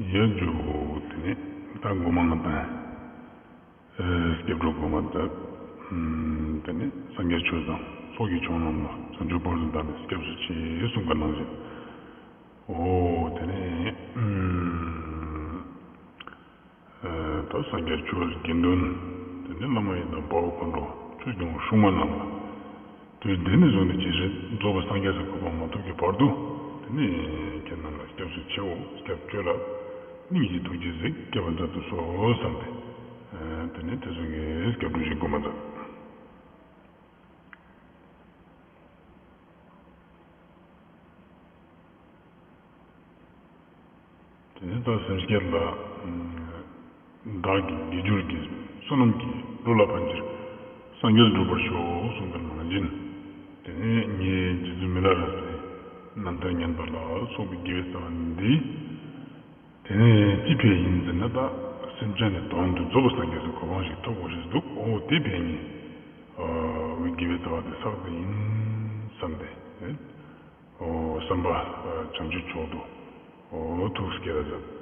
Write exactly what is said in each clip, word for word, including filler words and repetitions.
ཡ་ཇུ། དེ་ནས་ད་གོ་མ་ང་དང་ཨེ་སྐྱབས་འགྲོ་གོ་མ་ད། དེ་ནས་སངས་རྒྱས་ཆོས་དང་ཚོགས་ཀྱི་མཆོག་རྣམས་ལ། བྱང་ཆུབ་བར་དུ་བདག་ནི་སྐྱབས་སུ་མཆི། གསུངས་པ་ནང་བཞིན། འོ་དེ་ནས་ཨེ་ད་སངས་རྒྱས་ཆོས་དགེ་འདུན། དེ་ནས་བླ་མ་ཡི་དམ་དཔའ་བོ་མཁའ་འགྲོ་ཆོས་སྐྱོང་སྲུང་མ་རྣམས་ལ། དུས་འདི་ནས་བཟུང་སྟེ་ཇི་སྲིད་རྫོགས་པའི་སངས་རྒྱས་སུ་གོ་འཕང་མ་ཐོབ་ཀྱི་བར་དུ། དེ་ནས་ཁྱེད་རྣམས་ལ་སྐྱབས་སུ་མཆིའོ། སྐྱབས་བཅོལ་ལ། སྙིང་རྗེའི་ཐུགས་རྗེས་གཟིགས་བསྐལ་པ་མཛད་དུ་གསོལ་བསམ་སྟེ། དེ་ནས་དེ་ཚོ་གི་སྐྱབས་འགྲོ་ཞིག་གོ་མ་མཛད། དེ་ནས་ད་སེམས་བསྐྱེད་ལ། བདག་གི་དགེ་སྦྱོར་གྱི་བསོད་ནམས་ཀྱིས་འགྲོ་ལ་ཕན་ཕྱིར་སངས་རྒྱས་འགྲུབ་པར་ཤོག་གསུངས་པ་ནང་བཞིན། དེ་ནས་ངས་རྗེ་བཙུན་མི་ལ་རས་པའི་རྣམ་ཐར་ཉན་པ་ལ་སོགས་པའི་དགེ་བའི་རྩ་བ་འདི། དེ་ནས་ཅི་ཕིའ་ཡིན་ཟེར་ན། ད་སེམས་ཅན་ནི་དོན་དུ་རྫོགས་པའི་སངས་རྒྱས་སུ་གོ་འཕང་ཞིག་ཐོབ་དགོས་ཤེས་འདུག་འོ་དེ་ཕིའ་ངས་དགེ་བའི་རྩ་བ་དེ་བསགས་པ་ཡིན་བསམ་སྟེ། འོ་བསམ་པ་བྱང་ཆུབ་མཆོག་ཏུ་འོ་ཐུགས་བསྐྱེད་ལ་མཛད།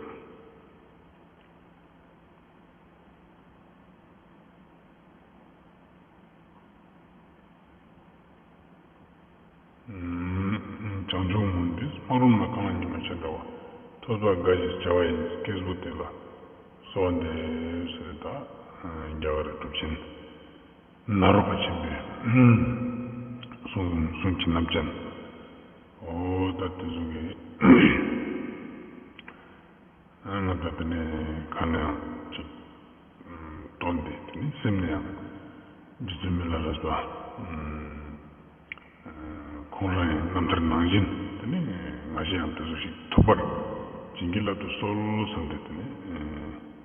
བྱང་ཆུབ་མུན་པའི་སྨག་རུམ་ལ། གངས་ཉི་མ་ཤར་འདྲ་བ། ཐོས་པ་དགའ་ཞིང་བྱ་བ་ཡིན། སྐྱེས་བུ་དེ་ལ་གསོལ་བ་འདེབས་ཟེར། ད་རྒྱ་གར་གྲུབ་ཆེན་ནཱ་རོ་པ་ཆེན་པོའི་གསུང་གསུང་གི་རྣམ་ཅན། འོ་ད་དེ་ཚོ་གི་ང་ད་དེ་ནས་ག་ནས་ཡང་ཅིག་བཏོན་ཏེ། དེ་ནས་སེམས་ནས་ཡང་རྗེ་བཙུན་མི་ལ་རས་པ་ཁོང་རང་ཡང་རྣམ་ཐར་ནང་བཞིན། དེ་ནས་ང་ཞིག་ཡང་དེ་ཚོ་ཞིག་ཐོབ་པར་བྱིན་གྱིས་བརླབ་ཏུ་གསོལ་བསམ་སྟེ། དེ་ནས་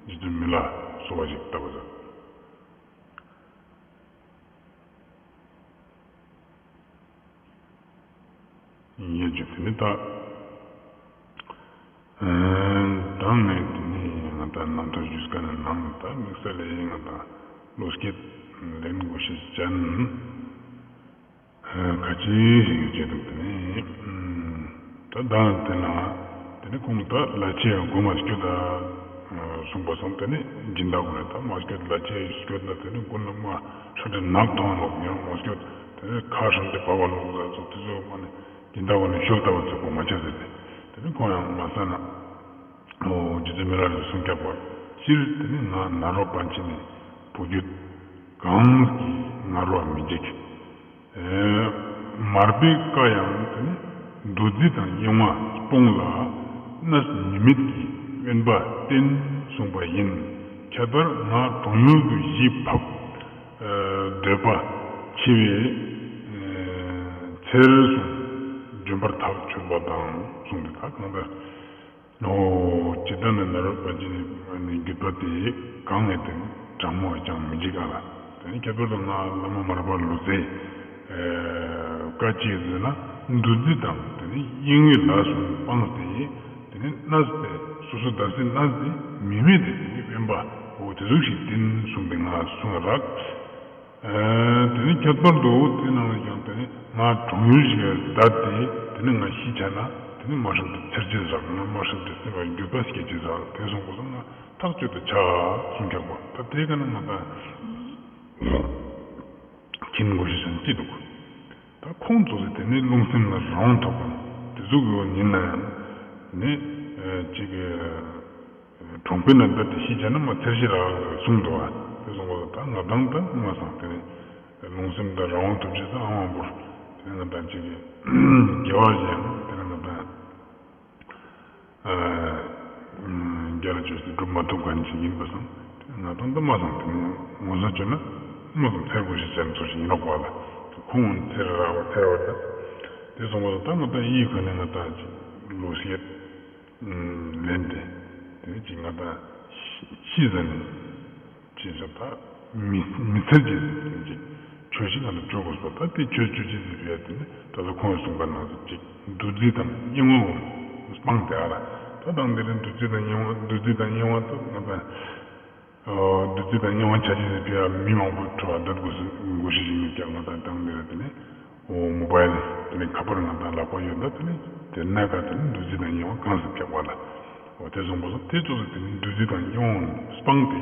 རྗེ་བཙུན་མི་ལ་གསོལ་བ་ཞིག་བཏབ་པ་མཛད། ཡ་ཇུ། དེ་ནས་ད་ཨེ་ད་ངས་དེ་ནས་ང་ད་རྣམ་ཐར་ཞུས་ཀ་ནས་ནང་ད་དམིགས་བསལ་ལས་ང་ད་བློ་སྐྱེད་ལེན་དགོས་ཤེས་ཅན་ཨེ་ཁ་ཅིག་ཞིག་ཡོད་ཅེས་འདུག་དེ་ནས་ཨེ་ད་ད་དེ་ན་དེ་ནས་ཁོང་ད་ལ་ཆེ་ཡང་མགོ་མ་སྐྱོད་ད་གསུངས་པ་སོང་། དེ་ནས་སྦྱིན་བདག་ཀུན་ནས་ད་མ་སྐྱོད། ལ་ཆེ་སྐྱོད་ན་དེ་ནས་མགོ་ན་མ་ཧྲ་ཏེ་ནག་ཐོང་ལོག་ཉོ་མ་སྐྱོད། དེ་ནས་ཁ་ཧྲམ་སྟེ་བབ་པ་ལོག་ཟ་ཚོ་དེ་ཚོ་མ་ནས་སྦྱིན་བདག་ཀུན་ནས་ཤོབ་ལྟ་བུ་ཚོ་གོ་མ་ཆ་ཟེར་ཏེ། དེ་ནས་ཁོང་ཡང་མ་ས་ན་འོ་རྗེ་བཙུན་མི་ལ་རས་པས་གསུངས་ཀྱག་པ། སྤྱིར་དེ་ནས་ང་ནཱ་རོ་པཎ་ཆེན་ནི་བུ་རྒྱུད་གང་གིས་ང་རོ་མི་འཇིགས། ཨེ་མར་པའི་བཀའ་ཡང་དེ་ནི་འདུ་འཛི་དང་གཡེང་བ་སྤོངས་ལ། གནས་ཉེས་མེད་ཀྱི་དབེན་པ་བསྟེན་གསུངས་པ་ཡིན། ཁྱད་པར་ང་གྲོང་ཡུལ་དུ་གཞིས་ཕབ་ཨེ་འདོད་པ་ཆེ་བས། ཨེ་ཚེར་སོང་ལྗོན་པར་ཐག་ཆོད་པ་དང་གསུངས་ཏེ། ད་གང་ལྟར། འོ་ཇི་ལྟར་ན་ནཱ་རོ་པཎ་ཆེན་ནི་བརྒྱུད་པ་དེ་གང་ངེས་དེ་དྲང་མོ་ཅང་མི་འཇིགས་ཨ་ལ། དེ་ནི་ཁྱད་པར་དུ་ང་བླ་མ་མར་པ་ལུས་སེ་བཀའ་ཅི་ཟེར་ན། འདུ་འཛི་དང་དེ་ནི་གཡེང་བའི་ལས་སུ་སྤངས་ཏེ། དེ་ནི་གནས་དེ་སོ་སོ་བདག་སའི་གནས་དེ་མི་མེད་དེ་དེ་ནི་དབེན་པ་འོ་དེ་ཟུག་ཞིག་བསྟེན་གསུངས་ཏེ་ང་གསུངས་རག་ཨ་དེ་ནི་ཁྱད་པར་དུ་དེ་ནང་ལ་ཀྱང་དེ་ནི་ང་གྲོང་ཡུལ་ཞིག་ལ་བསྡད་དེ་དེ་ནི་ང་ཤི་ཆ་ན་དེ་ནི་མ་ཧྲམ་དུ་ཚེར་ཅེས་རག་ང་མ་ཧྲམ་དུ་སེམས་པ་འགྱུར་བ་སྐྱེ་ཅེས་རག་དེ་སོང་པ་སོང་ན་ཐག་ཆོད་དུ་ཆ་གསུངས་ཀྱག་པ། ད་དེ་ག་ན་ང་ད་མཁྱེན་དགོས་ཤེས་ཅན་ཅི་འདུག་ད་ཁོང་ཚོ་ལ་དེ་ནི་རླུང་སེམས་ལ་རང་དབང་ཐོབ་པ་དེ་ཟུག་ཡོད་ཡིན་ན་ཡང་ནི་ཨ་ཅིག་གྲོང་པའི་ནང་བསྡད་དེ་ཤི་ཆ་ན་མ་ཚེར་ཤི་རག་གསུངས་འདུག་ཨ་དེ་སོང་པ་ད་ང་དང་ད་མ་སང་དེ་ནི་རླུང་སེམས་དང་རང་དབང་ཐོབ་ཅེས་ད་ཨ་མ་བོར་དེ་ནི་ང་དང་ཅིག་དགེ་བ་ཅན་དེ་ནི་ང་དང་རྒྱལ་ལ་བཅོས་ཏེ་སྒྲུབ་མ་ཐུབ་མཁན་ཅིག་ཡིན་པ་སང་དེ་ནི་ང་དང་ད་མ་སང་དེ་ནི་ངོ་ཚ་བཅོས་ན་མ་སང་ཚེར་དགོས་ཤེས་ཅན་ཚོ་ཞིག་ཡིན་ནོག་པ་ལ། ཁོང་ཚེར་རག་པ་ཚེར་བ་ད་དེ་སོང་པ་ད་ང་དང་ཡིད་ཁོ་ནས་ང་དང་ཅིག་བློ་སྐྱེད་ལེན་ཏེ་དེ་ནི་ཅིག་ང་དང་ཤི་ཟ་ནས་ཅི་ཟེར་ད་མི་མི་ཚེ་ཅིག་ཅིག་ཆོས་ཤིག་ང་དང་བཅོ་དགོས་པ་ད་དེ་ཆོས་ཆོས་ཅི་ཟེར་བས་དེ་ནི་ད་ལྟ་ཁོང་གིས་གསུངས་པ་ནང་བཞིན་ཅིག་འདུ་འཛི་དང་གཡེང་བ་འོང་སྤངས་ཏེ་ཨ་ར་ད་དང་དེ་རིང་འདུ་འཛི་དང་གཡེང་བ་འདུ་འཛི་དང་གཡེང་བ་ད་ང་དང་འདུ་འཛི་དང་གཡེང་བ་ཆ་ཅེས་ཟེར་བས་མི་མང་པོ་ཁྲོད་བསྡད་དགོས་ཤེས་ཞིག་མི་ཀྱག་ང་དང་དང་དེ་རིང་དེ་ནི། འོ་མོ་བཱའིལ་དེ་ནི་ཁ་པར་ང་དང་ལག་པ་ཡོད་ན་དེ་ནི་དེ་ན་ག་དེ་ནི་འདུ་འཛི་དང་གཡེང་བ་གང་སེ་ཀྱག་པ་ལ། འོ་ དེ་སོང་པ་སང་དེ་ཙོགས་སི་དེ་ནི་བདུད་རྩི་དང་གཡེང་བ་སྤངས་ཏེ།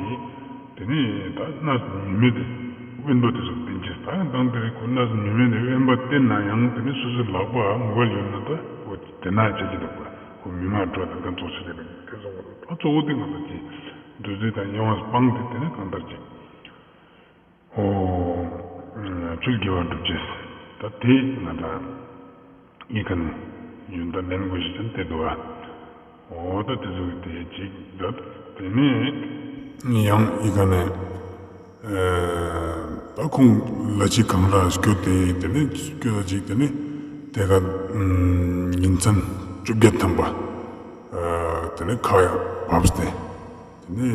དེ་ནི་ད་གནས་ཉི་མའི་དེ་དབེན་པ་དེ་ཙོགས་བསྟེན་ཅེས། ད་ཡང་དང་དེ་རིང་ཁོ་གནས་ཉི་མའི་དེ་དབེན་པ་བསྟེན་ན་ཡང་དེ་ནི་སོ་སོའི་ལག་པ་མུ་གལ་ཡོད་ན་ད་འོ་དེ་ན་བྱེད་ཀྱི་འདུག་པ། འོ་མི་མ་འགྲོ་དེ་ག་ཙོགས་ཤིག་དེ་རིང་དེ་སོང་པ་སང་ད་གཙོ་བོ་དེ་ང་ཚོ་ཅི་བདུད་རྩི་དང་གཡེང་བ་སྤངས་ཏེ་དེ་ནི་གང་ལྟར་ཅིག་འོ། ཆོས་དགེ་བ་སྒྲུབ་ཅེས། ད་དེ་ང་དང་ཡི་ག་ནས་ཡོན་ཏན་ལེན་དགོས་ཤེས་ཅན་དེ་འདུག་ཨ། འོ་ད་དེ་ཚོ་གི་དེ་ཅིག་ད་དེ་ནས་ཡང་ཡི་ག་ནས་ད་ཁོང་ལ་ཅིག་གང་ལ་སྐྱོད་དེ་དེ་ནས་སྐྱོད་ཅིག་དེ་ནས་དེ་ག་ཉིན་མཚན་བཅོ་བརྒྱད་ཐམ་པ་དེ་ནས་ཁ་ཡང་བབས་ཏེ། དེ་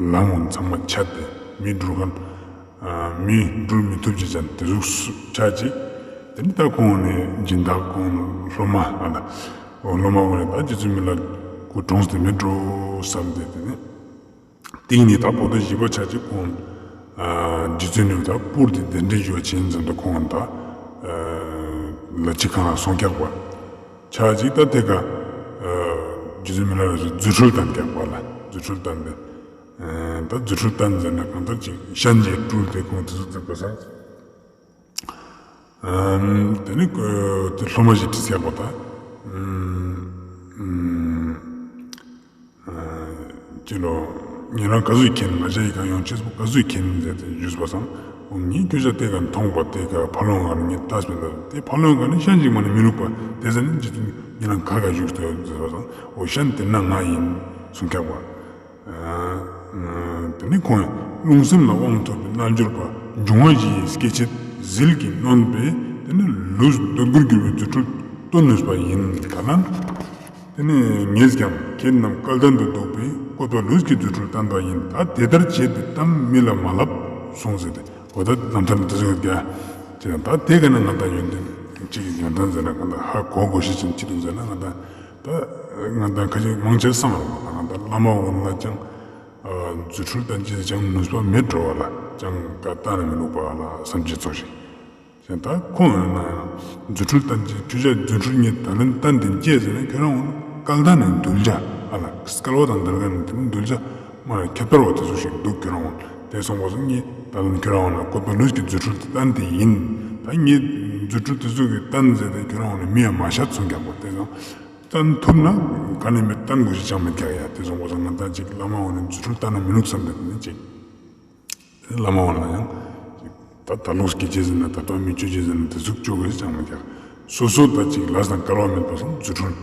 ནས་ལམ་ཚང་མ་ཆད་དེ་མི་འགྲུལ་མཁན་མི་འགྲུལ་མི་ཐུབ་ཅེས་ཅན་དེ་ཟུག་ཆ་ཅིག་དེ་ནས་ད་ཁོང་ནས་སྦྱིན་བདག་ཁོང་སློབ་མ་ཨ་ན་འོ་སློབ་མ་ཁོང་ནས་ད་རྗེ་བཙུན་མི་ལ་སྐུ་གྲོངས་ཏེ་མི་འགྲོ་བསམ་སྟེ་དེ་ནས་དེ་ནས་ད་བོད་ཟླ་བཞི་པ་ཆ་ཅིག་ཁོང་རྗེ་བཙུན་ནས་ད་སྤུར་ཏེ་གདན་འདྲེན་ཞུ་བ་ཆེན་ཙམ་དུ་ཁོང་ད་ལ་ཅིག་གང་ལ་སོང་རྒྱག་པ། ཆ་ཅིག་ད་དེ་ག་རྗེ་བཙུན་མི་ལ་རས་པའི་རྫུ་འཕྲུལ་བསྟན་རྒྱག་པ་ལ་རྫུ་འཕྲུལ་བསྟན་ཏེ། ད་རྫུ་འཕྲུལ་བསྟན་ཟེར་ན་གང་ལྟར་ཅིག་ཤན་ཅིག་སྤྲུལ་ཏེ་ཁོང་དེ་ཚོ་བཙུགས་པ་སང་། དེ་ནི་དེ་སློབ་མ་ཞིག་ཁྲིད་རྒྱག་པ་ད། ཅི་ལོ། ཉེ་རང་ག་ཟུག་མཁྱེན། ང་ཅག་ཡི་ག་ཡོང་ཅེས་པོ་ག་ཟུག་མཁྱེན་ཟེར་ཏེ་ཞུས་པ་སང་། འོ་ངའི་སྐྱོ་ཤ་དེ་ག་མཐོང་པ་དེ་ག་ཕ་ལོང་ང་ངས་ལྟས་པས་ན་དེ་ཕ་ལོང་ང་ནི་ཤན་ཅིག་མ་ནི་མི་རུག་པ་དེ་ཟེར་ནི་ཅི་ཏུ་ཉེ་རང་ག་ག་བཞུགས་ཏེ་ཡོད་ཟེར་བ་སང་། འོ་ཤན་དེ་ན་ང་ཡིན་གསུང་རྒྱག་པ། དེ་ནི་ཁོང་རླུང་སེམས་ལ་དབང་ཐོབ་པའི་རྣལ་འབྱོར་པ་འབྱུང་བ་བཞི་ཡི་སྐྱེ་མཆེད་ཟིལ་གྱིས་གནོན་པས་དེ་ནི་ལུས་འདོད་དགུར་གྱུར་པའི་རྫུ་འཕྲུལ་སྟོན་ནུས་པ་ཡིན་ག་ལ། དེ་ནས་ངས་ཀྱང་ཁྱེད་རྣམས་སྐལ་ལྡན་དུ་འདུག་པས་བཀོད་པ་ལུས་ཀྱི་རྫུ་འཕྲུལ་བསྟན་པ་ཡིན། ད་དེ་ལྟར་བྱེད་པའི་གཏམ་མི་ལ་མ་ལབ་གསུངས་ཟེར་ཏེ། འོ་ད་རྣམ་ཐར་འདི་ཚོ་ཡོད་ཀྱང་། ད་དེ་ག་ནས་ང་དང་ཡོན་ཏན་ཅིག་ཡོན་ཏན་ཟེར་ན་ང་དང་ཧ་གོ་དགོས་ཤེས་ཅན་ཅི་འདུག་ཟེར་ན་ང་དང་ད་ང་དང་ཁ་ཅིག་མང་ཆེ་བསམ་རུང་ང་དང་བླ་མ་འོ་ན་ཅང་རྫུ་འཕྲུལ་བསྟན་ཅེས་ཅང་ནུས་པ་མེད་འགྲོ་བ་ལ་ཅང་བཀའ་བཏང་ན་མི་ལུགས་པ་ལ་བསམ་ཅེས་ཚོར་ཞིང་། ད་ཁོང་ཡོད་ན་ཡང་རྫུ་འཕྲུལ་བསྟན་ཅིག་ཁྱོད་ཅག་རྫུ་འཕྲུལ་ངས་ད་ལན་བསྟན་ཏེ་ཅི་ཟེར་ན་ཁྱོད་རང་སྐལ་ལྡན་ནི་གདུལ་བྱ་ཨ་ལ་སྐལ་བ་དང་ལྡན་མཁན་ནི་གདུལ་བྱ་མ་ཁྱད་པར་བ་དེ་ཚོ་ཞིག་འདུག་ཁྱོད་རང་དེ་སོང་པ་སང་ངས་ད་ལན་ཁྱོད་རང་ལ་བཀོད་པ་ལུས་ཀྱི་རྫུ་འཕྲུལ་དེ་བསྟན་ཏེ་ཡིན། ད་ངས་རྫུ་འཕྲུལ་དེ་ཚོ་གི་བསྟན་ཟེར་ཏེ་ཁྱོད་རང་ལ་མི་ཡང་མ་ཤད་གསུང་རྒྱག་པ་དེ་སོང་བསྟན་ཐུབ་ན་ག་ནས་མི་བསྟན་དགོས་ཤེས་ཅང་མེད་ཀྱག་ཡ། དེ་སོང་པ་སང་ང་ད་ཅིག་བླ་མ་འོ་ན་རྫུ་འཕྲུལ་བསྟན་ན་མི་ནུག་བསམ་དེ་ནི་ཅིག་བླ་མ་འོ་ན་ཡང་ད་ད་ལོག་སྐྱེ་ཅེས་ཟེར་ན་ད་ལྟ་མི་སྤྱོད་ཅེས་ཟེར་ན་དེ་ཟུག་སྤྱོད་དགོས་ཅང་མི་ཀྱག་སོ་སོ་ད་ཅིག་ལས་དང་སྐལ་བ་མེད་པ་སང་རྫུ་འཕྲུལ་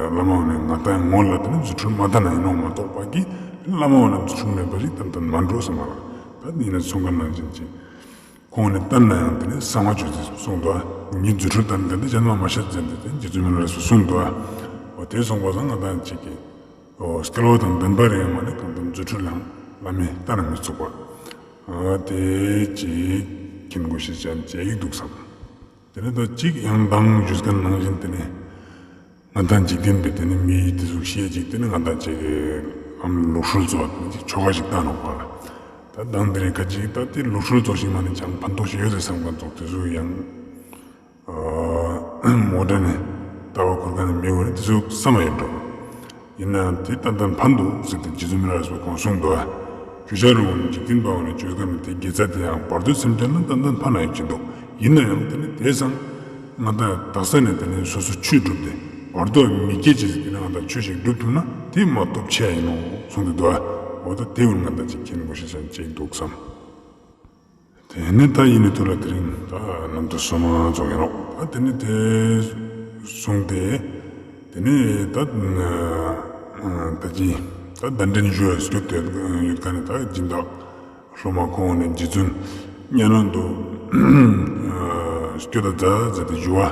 བླ་མ་འོ་ན་ང་ད་ངོ་ལ་དེ་ནི་རྫུ་འཕྲུལ་མ་ད་ན་ཡིན་ནོ་མ་གཏོགས་པ་གི་བླ་མ་འོ་ན་རྫུ་འཕྲུལ་མེད་པ་ཞིག་ཏན་ཏན་མ་འགྲོ་བསམ་པ་ལ། ད་ཡིན་ན་གསུང་མཁན་ནང་བཞིན་ཅིག་ཁོང་ནི་བསྟན་ན་ཡང་དེ་ནི་གསང་བ་ཆོས་ཚུལ་གསུངས་འདུག་ངའི་རྫུ་འཕྲུལ་བསྟན་དེ་འདི་གཞན་མ་མ་ཤད་ཟེར་ཏེ་དེ་རྗེ་བཙུན་མི་ལ་རས་པས་གསུངས་འདུག་འོ་དེ་སོང་པ་སང་ང་ད་ཅིག་གི་འོ་སྐལ་བ་དང་ལྡན་པ་རེ་ཡང་མ་ནི་གང་དུ་རྫུ་འཕྲུལ་ཡང་བླ་མས་བསྟན་ན་མི་ཚུགས་པ། འོ་དེ་ཅིག་མཁྱེན་དགོས་ཤེས་ཅན་ཅིག་འདུག་བསམ། དེ་ནས་ད་ཅིག་ཡང་མདང་ཞུས་མཁན་ནང་བཞིན་དེ་ནས་ང་དང་འཇིག་རྟེན་པའི་དེ་ནས་མི་དེ་ཚོ་ཤེས་ཅིག་དེ་ནས་ང་དང་ཅིག་ཨམ་ལུགས་སྲོལ་ཚོ་དེ་ནས་ཅིག་ཆོ་ག་ཞིག་བཏང་ནོག་པ་ལ། ད་མདང་དེ་རིང་ཁ་ཅིག་ད་དེ་ལུགས་སྲོལ་ཚོ་ཞིག་མ་ནི་ཅང་ཕན་ཐོགས་ཤིག་ཡོད་རེད་བསམ་མཁན་ཚོ་དེ་ཚོ་ཡང་མོ་དྲ་ནས་ལྟ་བ་ཁུར་མཁན་ནི་མི་འོ་རེད་དེ་ཚོ་བསམ་ཡོད་འགྲོ། ཡིན་ནའང་དེ་ཏན་ཏན་ཕན་འདུག་ཟེར་ཏེ་རྗེ་བཙུན་མི་ལ་རས་པས་ཁོང་གསུངས་འདུག་ཨ། ཁྱོད་ཅག་རང་ངོ་ནས་འཇིག་རྟེན་པ་འོ་ནས་བཅོས་མཁན་ནི་དེ་དགེ་རྩ་དེ་ཡང་བར་དོའི་སེམས་ཅན་ལ་ཏན་ཏན་ཕན་ན་ཡོད་ཀྱི་འདུག་ཡིན་ན་ཡང་དེ་ནི་དེ་སང་ང་དང་དག་ས་ནས་དེ་ནི་སོ་སོ་ཆོས་སྒྲུབ་སྟེ་བར་དོ་མི་སྐྱེ་ཅེས་དེ་ནི་ང་དང་ཆོས་ཤིག་སྒྲུབ་ཐུབ་ན་དེ་མ་སྟོབས་ཆེ་ཡིན་ནོ་གསུངས་ཏེ་འདུག་ཨ། འོ་ད་དེ་འོ་ན་ང་དང་ཅིག་མཁྱེན་དགོས་ཤེས་ཅན་ཅིག་འདུག་བསམ། དེ་ནས་ད་ཡིན་ནི་ཐུགས་ལ་དེ་རིང་ད་རྣམ་ཐར་སོ་མ་ཚོགས་ཡིན་ནོག་ད་དེ་ནས་དེ་གསུངས་ཏེ་དེ་ནས་ད་ད་ཅི་ད་གདན་འདྲེན་ཞུ་བའི་སྐྱོད་དེ་ཡོད་མཁན་ནི་ད་སྦྱིན་བདག་སློབ་མ་ཁོང་ནས་རྗེ་བཙུན་གཉན་ལྷུན་དུ་སྐྱོད་ད་མཛད་ཟེར་ཏེ་ཞུ་བ་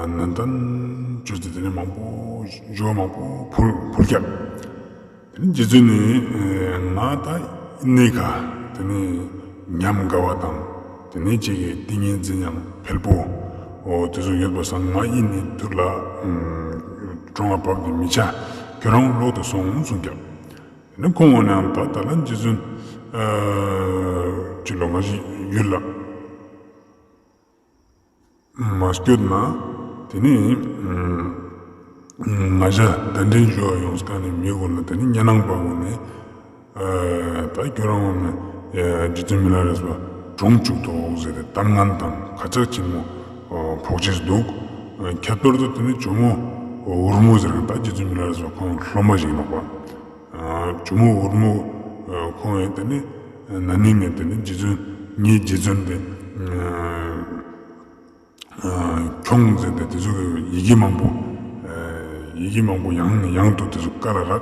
ནན་ཏན་བཅོས་ཏེ་དེ་ནས་མང་པོ་ཞུ་བ་མང་པོ་ཕུལ་ཕུལ་ཀྱག་དེ་ནས་རྗེ་བཙུན་ནི་ང་ད་ཨི་ནི་ཀ་དེ་ནས་ཉམས་དགའ་བ་དང་དེ་ནས་ཅིག་གི་ཏིང་ངེ་འཛིན་ཡང་འཕེལ་པོ། འོ་དེ་ཚོ་ཡོད་པ་སང་ང་ཨི་ནི་ཐུར་ལ་གྲོང་ང་བབས་ཏེ་མི་ཆ་ཁྱོད་རང་ལོག་ཏུ་སོང་གསུངས་ཀྱག་དེ་ནས་ཁོང་འོ་ནའང་ད་ད་ལན་རྗེ་བཙུན་ཅི་ལོ་ང་ཞིག་ཡུལ་ལ། མ་སྐྱོད་ན་དེ་ནི་ ང་ཞ་གདན་འདྲེན་ཞུ་བ་ཡོངས་ཀ་ནེ་མི་གུན་ལ་ཏེ་ནེ་ཉེ་ནང་པ་གུན་ནེ་ཨ་ད་ཁྱོ་རང་གུན་ནེ་རྗེ་བཙུན་མི་ལ་རས་པ་གྲོངས་ཅུག་དོག་ཟེར་ཏེ་ལྟར་སྣང་དང་ཁ་ཆག་ཆེན་མོ་ཕོག་ཅེས་དུག། ཁྱད་པར་དུ་ཏེ་ནེ་ཇོ་མོ་འུར་མོ་ཟེར་ཁན་ད་རྗེ་བཙུན་མི་ལ་རས་པ་ཁོང་སློབ་མ་ཞིག་ཨིན་ནོག་པ། ཇོ་མོ་འུར་མོ་ཁོང་ཡང་ཏེ་ནེ་ན་ནིང་ནེ་ཏེ་ནེ་རྗེ་བཙུན་ངའི་རྗེ་བཙུན་ཏེ་ཁྱོང་ཟེར་ཏེ་ཏེ་ཟུག་གི་ཡི་གེ་མང་པོ་ཡི་གེ་མང་པོ་ཡང་ནེ་ཡང་དུ་ཏེ་ཟུག་བཀལ་ལ་རག།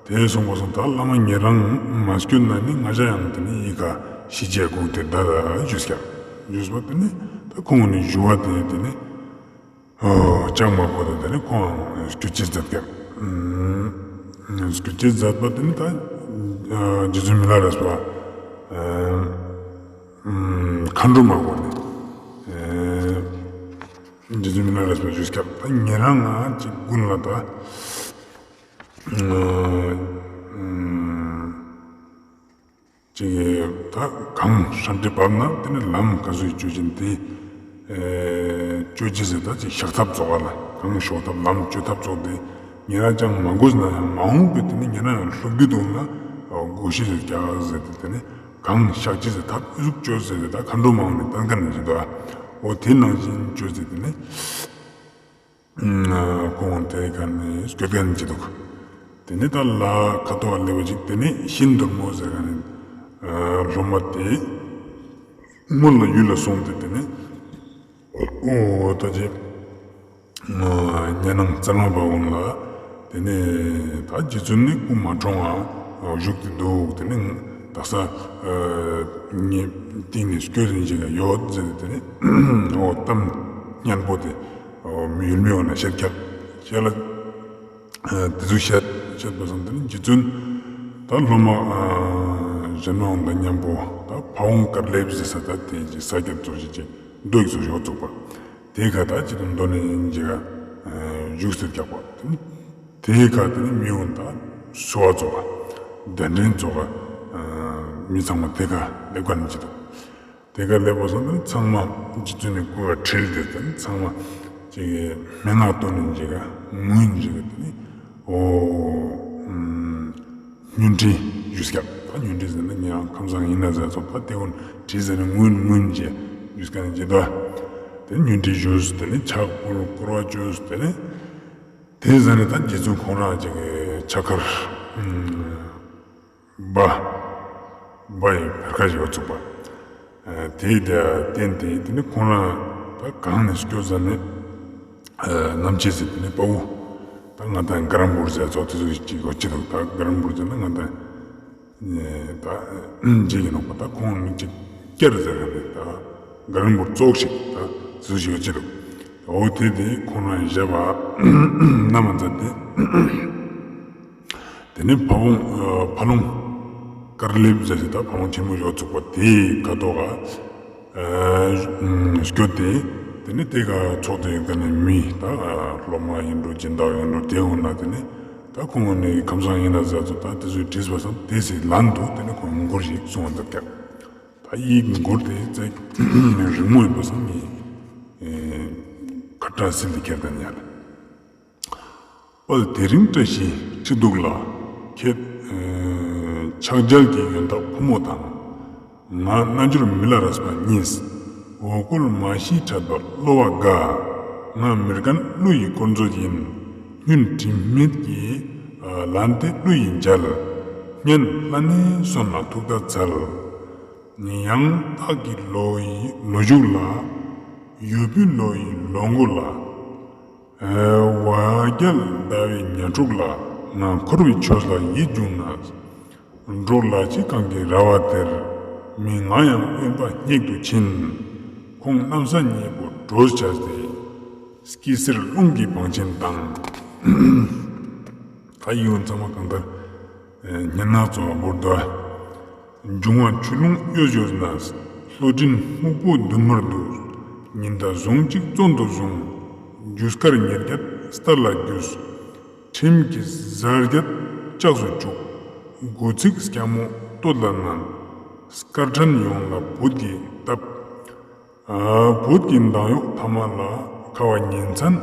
ཏེ་སོང་པ་སང་ད་བླ་མ་ཉེ་རང་མ་སྐྱོད་ན་ནི་ང་ཞ་ཡང་ཏེ་ནེ་ཡི་གེ་ཤི་ཅེས་སྒུག་སྟེ་ད་ད་ཞུས་ཀྱག། ཞུས་པ་ཏེ་ནེ་ད་ཁོང་ནི་ཞུ་བ་ཏེ་ཏེ་ནེ་ཅང་མ་གོ་ཏེ་ཏེ་ནེ་ཁོང་སྐྱོད་ཅེས་མཛད་ཀྱག། སྐྱོད་ཅེས་མཛད་པ་ཏེ་ནེ་ད་རྗེ་བཙུན་མི་ལ་རས་པ་མཁའ་འགྲོ་མ་གོ་ནེ་རྗེ་བཙུན་མི་ལ་རས་པ་ཞུས་ཀྱག། ད་ཉེ་རང་ང་ཅིག་གུན་ལ་ད་ཅིག་ད་གང་ཧྲ་འདྲེ་བབ་ན་ཏེ་ནེ་ལམ་ག་ཟུག་ཅོ་ཅེས་ཏེ་ཅོ་ཅེས་ཟེར་ད་ཅིག་ཤག་ཐབས་ཙོགས་ལ་གང་ཤོག་ཐབས་ལམ་ཅོ་ཐབས་ཙོགས་ཏེ་ཉེ་རང་ཅང་མ་གོ་ན་ཡང་མ་འོངས་པའི་ཏེ་ནེ་ཉེ་རང་ཡང་ལྷོ་རྒྱུད་དུ་ན་གོ་ཤེས་ཟེར་ཀྱག་ཟེར་ཏེ་ཏེ་ནེ་གང་ཤག་ཅེས་ཟེར་ཐབས་ཨི་ཟུག་ཅོས་ཟེར་ཏེ་ད་མཁའ་འགྲོ་མ་གོ་ནེ་ཏན་ཁན་ནི་ཟེར་ད་འོ་ཏེ་ནང་བཞིན་ཅོས་ཟེར་ཏེ་ཏེ་ནེ། ཁོང་ཏེ་ཀ་ནེ་སྐྱོད་ཁན་ཅིག་དུག། ཏེ་ནེ་ད་ལ་ཁ་ཐོག་ལེབ་བ་ཅིག་ཏེ་ནེ་ཤིན་དུར་མོ་ཟེར་ཁན་ནི་སློབ་མ་ཏེ་སྔོན་ལ་ཡུལ་ལ་སོང་སྟེ་ཏེ་ནེ་འོ་ད་ཅི་ཉེ་ནང་ཙར་མ་པ་གུན་ལ་ཏེ་ནེ་ད་རྗེ་བཙུན་ནི་སྐུ་མ་གྲོངས་པ་བཞུགས་ཏེ་དུག། ཏེ་ནེ་དག་ས་ངའི་སྟིང་ནེ་སྐྱོད་ཟིན་ཅིག་ཡོད་ཟེར་ཏེ་ཏེ་ནེ་འོ་གཏམ་སྙན་པོ་ཏེ། མི་ཡུལ་མི་འོ་ན་བཤད་ཀྱག་བཤད་ལ། ཏེ་ཟུག་བཤད་བཤད་པ་སང་ཏེ་ནེ་རྗེ་བཙུན་ད་སློབ་མ་གཞན་མ་འོང་དང་མཉམ་པོ་ད་ཕ་བོང་དཀར་ལེབ་ཟེར་ས་ད་ཏེ་ས་ཀྱད་ཙོགས་ཤིག་ཅིག་རྡོ་ཡི་ཙོགས་ཤིག་ཡོད་ཙོགས་པ། ཏེ་ཀ་ད་ཅི་དང་དོ་ནེ་ཡིན་ཅིག་ག་བཞུགས་ཟེར་ཀྱག་པ། ཏེ་ཀ་ཏེ་ནེ་མི་འོ་ན་ད་སོ་བ་ཙོགས་པ་གདན་འདྲེན་ཙོགས་པ་མི་ཚང་མ་ཏེ་ཀ་ལེབ་ཁན་ཅིག་དུག། ཏེ་ཀ་ལེབ་པ་སང་ཏེ་ཚང་མ་རྗེ་བཙུན་ནི་སྐུ་ལ་ཁྲིལ་ཏེ་ཏེ་ཚང་མ་ཅིག་སྨྲེ་སྔགས་བཏོན་ནེ་ཅིག་ག་ངུ་ཡིན་ཅིག་ག་ཏེ་ནེ་འོ་ཉོན་ཁྲི་ཞུས་ཀྱག། ད་ཉོན་ཁྲི་ཟེར་ན་ཉེ་རང་ཁམས་བཟང་ཡིན་ན་ཟེར་ཙོགས་ད་ཏེ་གུན་ཁྲི་ཟེར་ན་ངུ་ངུ་ཡིན་ཅིག་ཞུས་ཀྱག་ནི་ཅི་ད། ཏེ་ཉོན་ཁྲི་ཞུས་ཏེ་ནེ་ཕྱག་བསྐོར་བསྐོར་བ་ཅོས་ཏེ་ནེ་ཏེ་ཟ་ནེ་ད་རྗེ་བཙུན་ཁོང་རང་ཅིག་གི་ཕྱག་མཁར་སྦ་སྦ་ཡི་བེར་ཀ་ཞིག་ཡོད་ཙོགས་པ། ཏེ་ཏེ་བསྟན་ཏེ་ཏེ་ནེ་ཁོང་རང་ད་གང་ནེ་སྐྱོད་ཟ་ནེ་ནམ་ཕྱེད་ཟེར་ཏེ་ནེ་དཔའ་བོ་ད་ང་ད་ག་རམ་བུར་ཟེར་ཙོགས་ཏེ་ཟུག་ཅིག་ཡོད་ཅི་དུག། ད་ག་རམ་བུར་ཟེར་ན་ང་ད་ད་ཅི་ཡིན་ནོག་པ། ད་ཁོང་མི་ཅིག་སྐྱར་ཟེར་ཁན་ནི་ད་ག་རམ་བུར་ཙོགས་ཤིག་ད་ཟུག་ཅིག་ཡོད་ཅི་དུག། འོ་ཏེ་ཏེ་ཁོང་རང་ཞབས་ན་མ་མཛད་དེ། ཏེ་ནེ་ཕ་བོང་ཨ་ཕ་ལོང་དཀར་ལེབ་ཟེར་ཏེ་ད་ཕ་བོང་ཆེན་མོ་ཡོད་ཙོགས་པ་ཏེའི་ཁ་ཐོག་ག་ཨ་སྐྱོད་དེ་ཏེ་ནེ་ཏེ་ཀ་ཚོགས་ཏེ་ཡོད་ཁན་ནི་མི་ད་སློབ་མ་ཡིན་འགྲོ་སྦྱིན་བདག་ཡིན་འགྲོ་ཏེ་འོ་ན་ཏེ་ནེ་ད་ཁོང་ནི་ཁམས་བཟང་ཡིན་ན་ཟེར་ཙོགས་ད་ཏེ་ཚོའི་དྲིས་པ་སང་ཏེ་སི་ལན་དུ་ཏེ་ནེ་ཁོང་མགུར་ཞིག་གསུང་བ་མཛད་ཀྱག། ད་ཡིག་མགུར་ཏེ་ཙེ་རིང་མོ་ཡིན་པ་སང་ངས་ཁ་བྲལ་སིལ་ཏེ་ཁྱེར་ཏེ་ཡིན་ལ། དཔལ་དེ་རིང་བཀྲ་ཤིས་ཁྲི་གདུགས་ལ། ཁྱེད་ཕྱག་རྒྱ་གི་ཡོན་བདག་ཕོ་མོ་དང་། ང་རྣལ་འབྱོར་མི་ལ་རས་པ་གཉིས། འོ་སྐོལ་མ་ཤེས་འཕྲད་པ་གློ་བ་དགའ། ང་མི་རྒན་ཀླུ་ཡི་དཀོར་མཛོད་ཡིན། སྙུན་དྲི་མེད་ཀྱི་ལན་དེ་ཀླུ་ཡིས་འཇལ། སྙན་ལྷ་ནི་གསོན་ལ་ཐུགས་ད་འཚལ། ཡང་དག་གི་ལོ་ཡི་ལོ་རྒྱུས་ལ། ཡོས་བུའི་ལོ་ཡི་ལོ་མགོ་ལ། བ་རྒྱལ་ཟླ་བའི་ཉ་དྲུག་ལ། ང་འཁོར་བའི་ཆོས་ལ་ཡིད་འབྱུང་ན། འབྲོག་ལ་ཅི་གང་གི་ར་བ་དེར། མི་ང་ཡང་དབེན་པ་སྙེག་ཏུ་ཕྱིན། ཁོང་གནམ་ས་གཉིས་པོ་གྲོལ་བྱས་ཏེ། སྐྱི་སེར་རླུང་གི་བང་ཆེན་དང་། ད་ཡིད་འོང་ཚང་མ་གང་ལྟར་སྙན་ངག་ཙོགས་ལ་བོར་འདུག། འབྱུང་བ་ཆུ་ཀླུང་གཡོ་ཞོར་ན། ལྷོ་སྤྲིན་སྨུག་པོ་མདུན་མར་འདུག། ཉི་ཟླ་ཟུང་གཅིག་བཙོན་དུ་བཟུང་། རྒྱུ་སྐར་ཉེར་བརྒྱད་སྟར་ལ་རྒྱུས། ཁྲིམས་ཀྱི་གཟར་བརྒྱད་ལྕགས་སུ་བཅུག། དགུ་ཚིགས་སྐྱ་མོ་སྟོད་ལ་མནན། སྐར་ཕྲན་ཡོངས་ལ་བོད་ཀྱིས་བཏབ། ཨ་བོད་ཀྱི་འདམ་གཡོག་ཐ་མ་ལ། ཁ་བ་ཉིན་མཚན་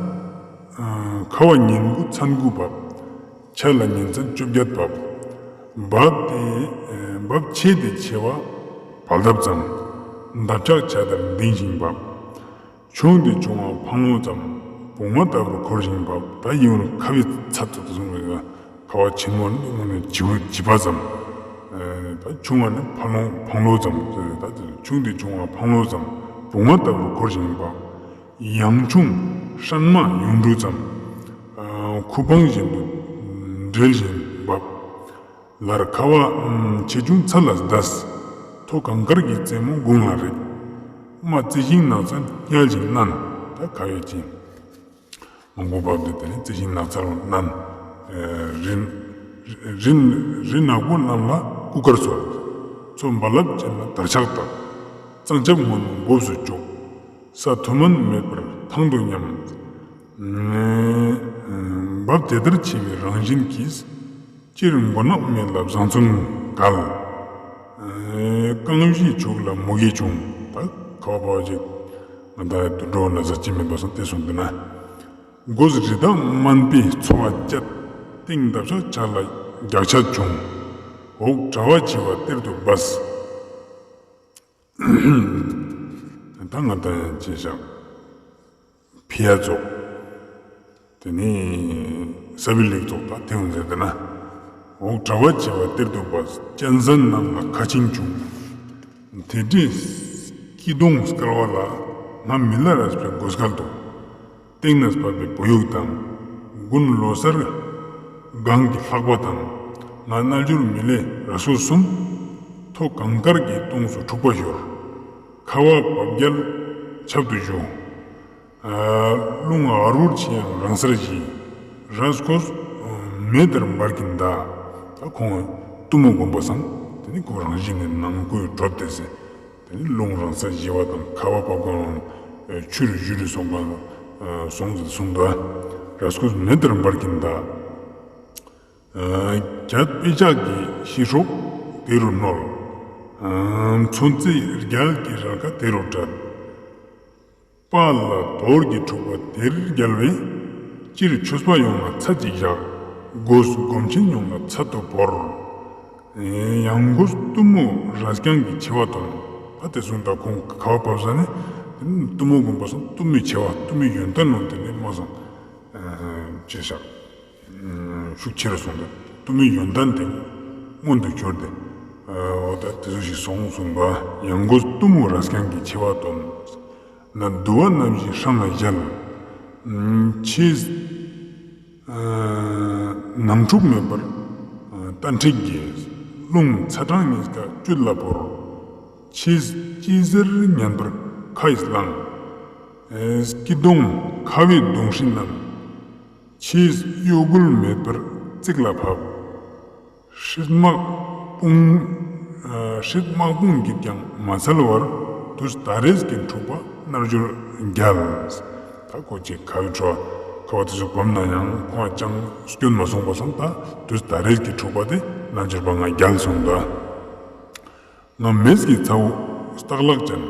ཁ་བ་ཉིན་དགུ་མཚན་དགུ་བབ། ཆ་ལ་ཉིན་མཚན་བཅོ་བརྒྱད་བབ། བབ་དེ་བབ་ཆེ་དེ་ཆེ་བ་བལ་འདབ་ཙམ། འདབ་ཆགས་ཆ་ལྟར་ལྡིང་ཞིང་བབ། ཆུང་དེ་ཆུང་བ་འཕང་ལོང་ཙམ། བུང་བ་ལྟ་བུར་འཁོར་ཞིང་བབ། ད་ཡིན་རུང་ཁ་བའི་ཚད་ཚོད་དུ་སོང་བའི་ཁ་བ་ཆེན་མོ་ནི་དངོས་གནས་བྱི་བོ་བྱི་བ་ཙམ། ད་ཆུང་བ་ནི་འཕང་ལོང་འཕང་ལོང་ཙམ། ད་ཆུང་དེ་ཆུང་བ་འཕང་ལོང་ཙམ། བུང་བ་ལྟ་བུར་འཁོར་ཞིང་བབ། ཡང་ཆུང་སྲན་མ་ཡུངས་འབྲུ་ཙམ། ཁུ་འཕང་བཞིན་དུ་འབྲེལ་བཞིན་བབ། ལར་ཁ་བ་ཆེ་ཆུང་ཚད་ལ་འདས། ཐོ་གངས་དཀར་གྱི་རྩེ་མོ་དགུང་ལ་རེག། རྨ་རྩི་ཤིང་ནགས་ཚལ་བསྙལ་ཞིང་མནན། ད་ཁ་བའི་ཆེན་མང་པོ་བབས་ཏེ་དེ་ནི་རྩི་ཤིང་ནགས་ཚལ་ལ་མནན། རི་རི་རི་ནག་པོ་རྣམས་ལ་སྐུ་དཀར་གསོལ། མཚོ་རྦ་རླབས་ཅན་ལ་དར་ཕྱར་བཏབ། གཙང་ཆབ་སྔོན་མོ་སྦུབས་སུ་བཅུག། ས་མཐོ་དམན་མེད་པར་ཐང་དུ་མཉམ། བབ་དེ་ལྟར་ཆེ་བའི་རང་བཞིན་གྱིས། སྤྱིར་མགོ་ནག་མེད་ལ་བཟང་བཙོན་འགལ། རྐང་བཞིའི་ཕྱོགས་ལ་མུ་གེ་བྱུང་། ད་ཁ་བ་བབ་ཅིག་ང་ད་དུད་འགྲོ་ན་ཟ་ཅི་མེད་པ་སང་དེ་སོང་དུ་ན། མགོས་རི་དྭགས་དམན་པའི་འཚོ་བ་བཅད། སྟེང་འདབ་ཆགས་ཆ་ལ་རྒྱགས་ཆ་བྱུང་། འོག་དྲ་བ་བྱི་བ་གཏེར་དུ་སྦས། ད་ང་ད་ཅི་བཞག་ཕི་ཡ་ཙོགས། དེ་ནི་ས་བི་ལེགས་ཙོགས་ད་དེ་འོང་ཟེར་དེ་ན། འོག་དྲ་བ་བྱི་བ་གཏེར་དུ་སྦས། གཅན་གཟན་རྣམས་ལ་ཁ་ཆིངས་བྱུང་། དེ་འདྲའི་སྐྱིད་གདོང་དཀར་བ་ལ། ང་མི་ལ་རས་པའི་མགོ་སྐལ་དུ། སྟེང་ནས་བབས་པའི་བུ་ཡུག་དང་། དགུན་ལོ་སར་སྒང་གི་ལྷགས་པ་དང་། ང་རྣལ་འབྱོར་མི་ལས་ར་སྐོར་གསུམ། ཐོ་གངས་དཀར་གྱི་ལྟོངས་སུ་འཁྲུག་པ་ཤོར། ཁ་བ་བབ་རྒྱལ་ཆབ་ཏུ་བཞུ། རླུང་ཨ་རུར་ཆེ་ཡང་རང་སར་ཞི། ར་སྐོར་མེ་ལྟར་འབར་གྱིན་གདའ། ད་ཁོང་གཏུམ་མོ་བསྒོམ་པ་སང་དེ་ནི་ཁོ་རང་བཞིན་ནི་ནང་ཁུལ་གྲོལ་ཏེ་ཟེར། དེ་ནི་རླུང་རང་སར་ཞི་བ་དང་ཁ་བ་བབ་གང་ཆུ་རུ་ཞུ་རུ་སོང་གང་སོང་ཟེར་གསུངས་འདུག་ར་སྐོར་མེ་ལྟར་འབར་གྱིན་གདའ། རྒྱ་དཔེ་ཆ་གི་ཤི་སྲོག་དེ་རུ་བསྣོལ། མཚོན་རྩེ་རྒྱལ་གྱི་རལ་ཁ་དེ་རུ་བྲལ། དཔའ་ལ་དོར་གྱི་འཁྲུག་པ་དེར་རྒྱལ་བས། སྤྱིར་ཆོས་པ་ཡོངས་ལ་ཚད་ཅིག་བཞག་སྒོས་སྒོམ་ཆེན་ཡོངས་ལ་ཚད་དུ་བོར། ཡང་སྒོས་གཏུམ་མོ་རྭ་རྐྱང་གི་ཆེ་བ་སྟོན། ད་དེ་གསུངས་ད་ཁོང་ཁ་བ་བབས་ས་ནི་གཏུམ་མོ་བསྒོམ་པ་སང་གཏུམ་མོའི་ཆེ་བ་གཏུམ་མོའི་ཡོན་ཏན་ནང་དེ་ནི་མ་སང་ཅེས་བཞག་ཤུགས་ཆེ་རུ་སོང་སྟེ་གཏུམ་མོའི་ཡོན་ཏན་དེ་མངོན་དུ་གྱུར་ཏེ། འོ་ད་དེ་ཚོ་ཞིག་སོང་གསུངས་པ། ཡང་སྒོས་གཏུམ་མོ་རྭ་རྐྱང་གི་ཆེ་བ་སྟོན། ན་དུ་བ་རྣམ་བཞི་ཧྲང་ལ་བཞད། ཆེས་ནང་འཁྲུག་མེད་པར་རྟ་མཁྲེགས་ཀྱིས། རླུང་ཚ་གྲང་གཉིས་ཀ་བཅུད་ལ་བོར། ཆེས་ཅི་ཟེར་ཉན་པར་ཁ་ཡིས་བླངས། སྐྱིད་གདོང་ཁ་བའི་གདོང་ཧྲིལ་རྣམས། ཆེས་གཡོ་འགུལ་མེད་པར་རྩིག་ལ་ཕབ། སྲིད་དམག་དཔུང་། སྲིད་དམག་དཔུང་གིས་ཀྱང་མ་འཚལ་བར། དུས་ད་རེས་ཀྱི་འཁྲུག་པ་རྣལ་འབྱོར་རྒྱལ། ད་ཁོ་ཅིག་ཁ་བའི་འཕྲོ་ཁ་བ་དེ་ཚོ་བསྒོམས་ན་ཡང་ཁོང་ཅང་སྐྱོན་མ་སོང་པ་སང་ད་དུས་ད་རེས་ཀྱི་འཁྲུག་པ་དེ་རྣལ་འབྱོར་པ་ང་རྒྱལ་སོང་ད། ང་མེས་ཀྱི་ཚ་བོ་སྟག་ལག་ཅན།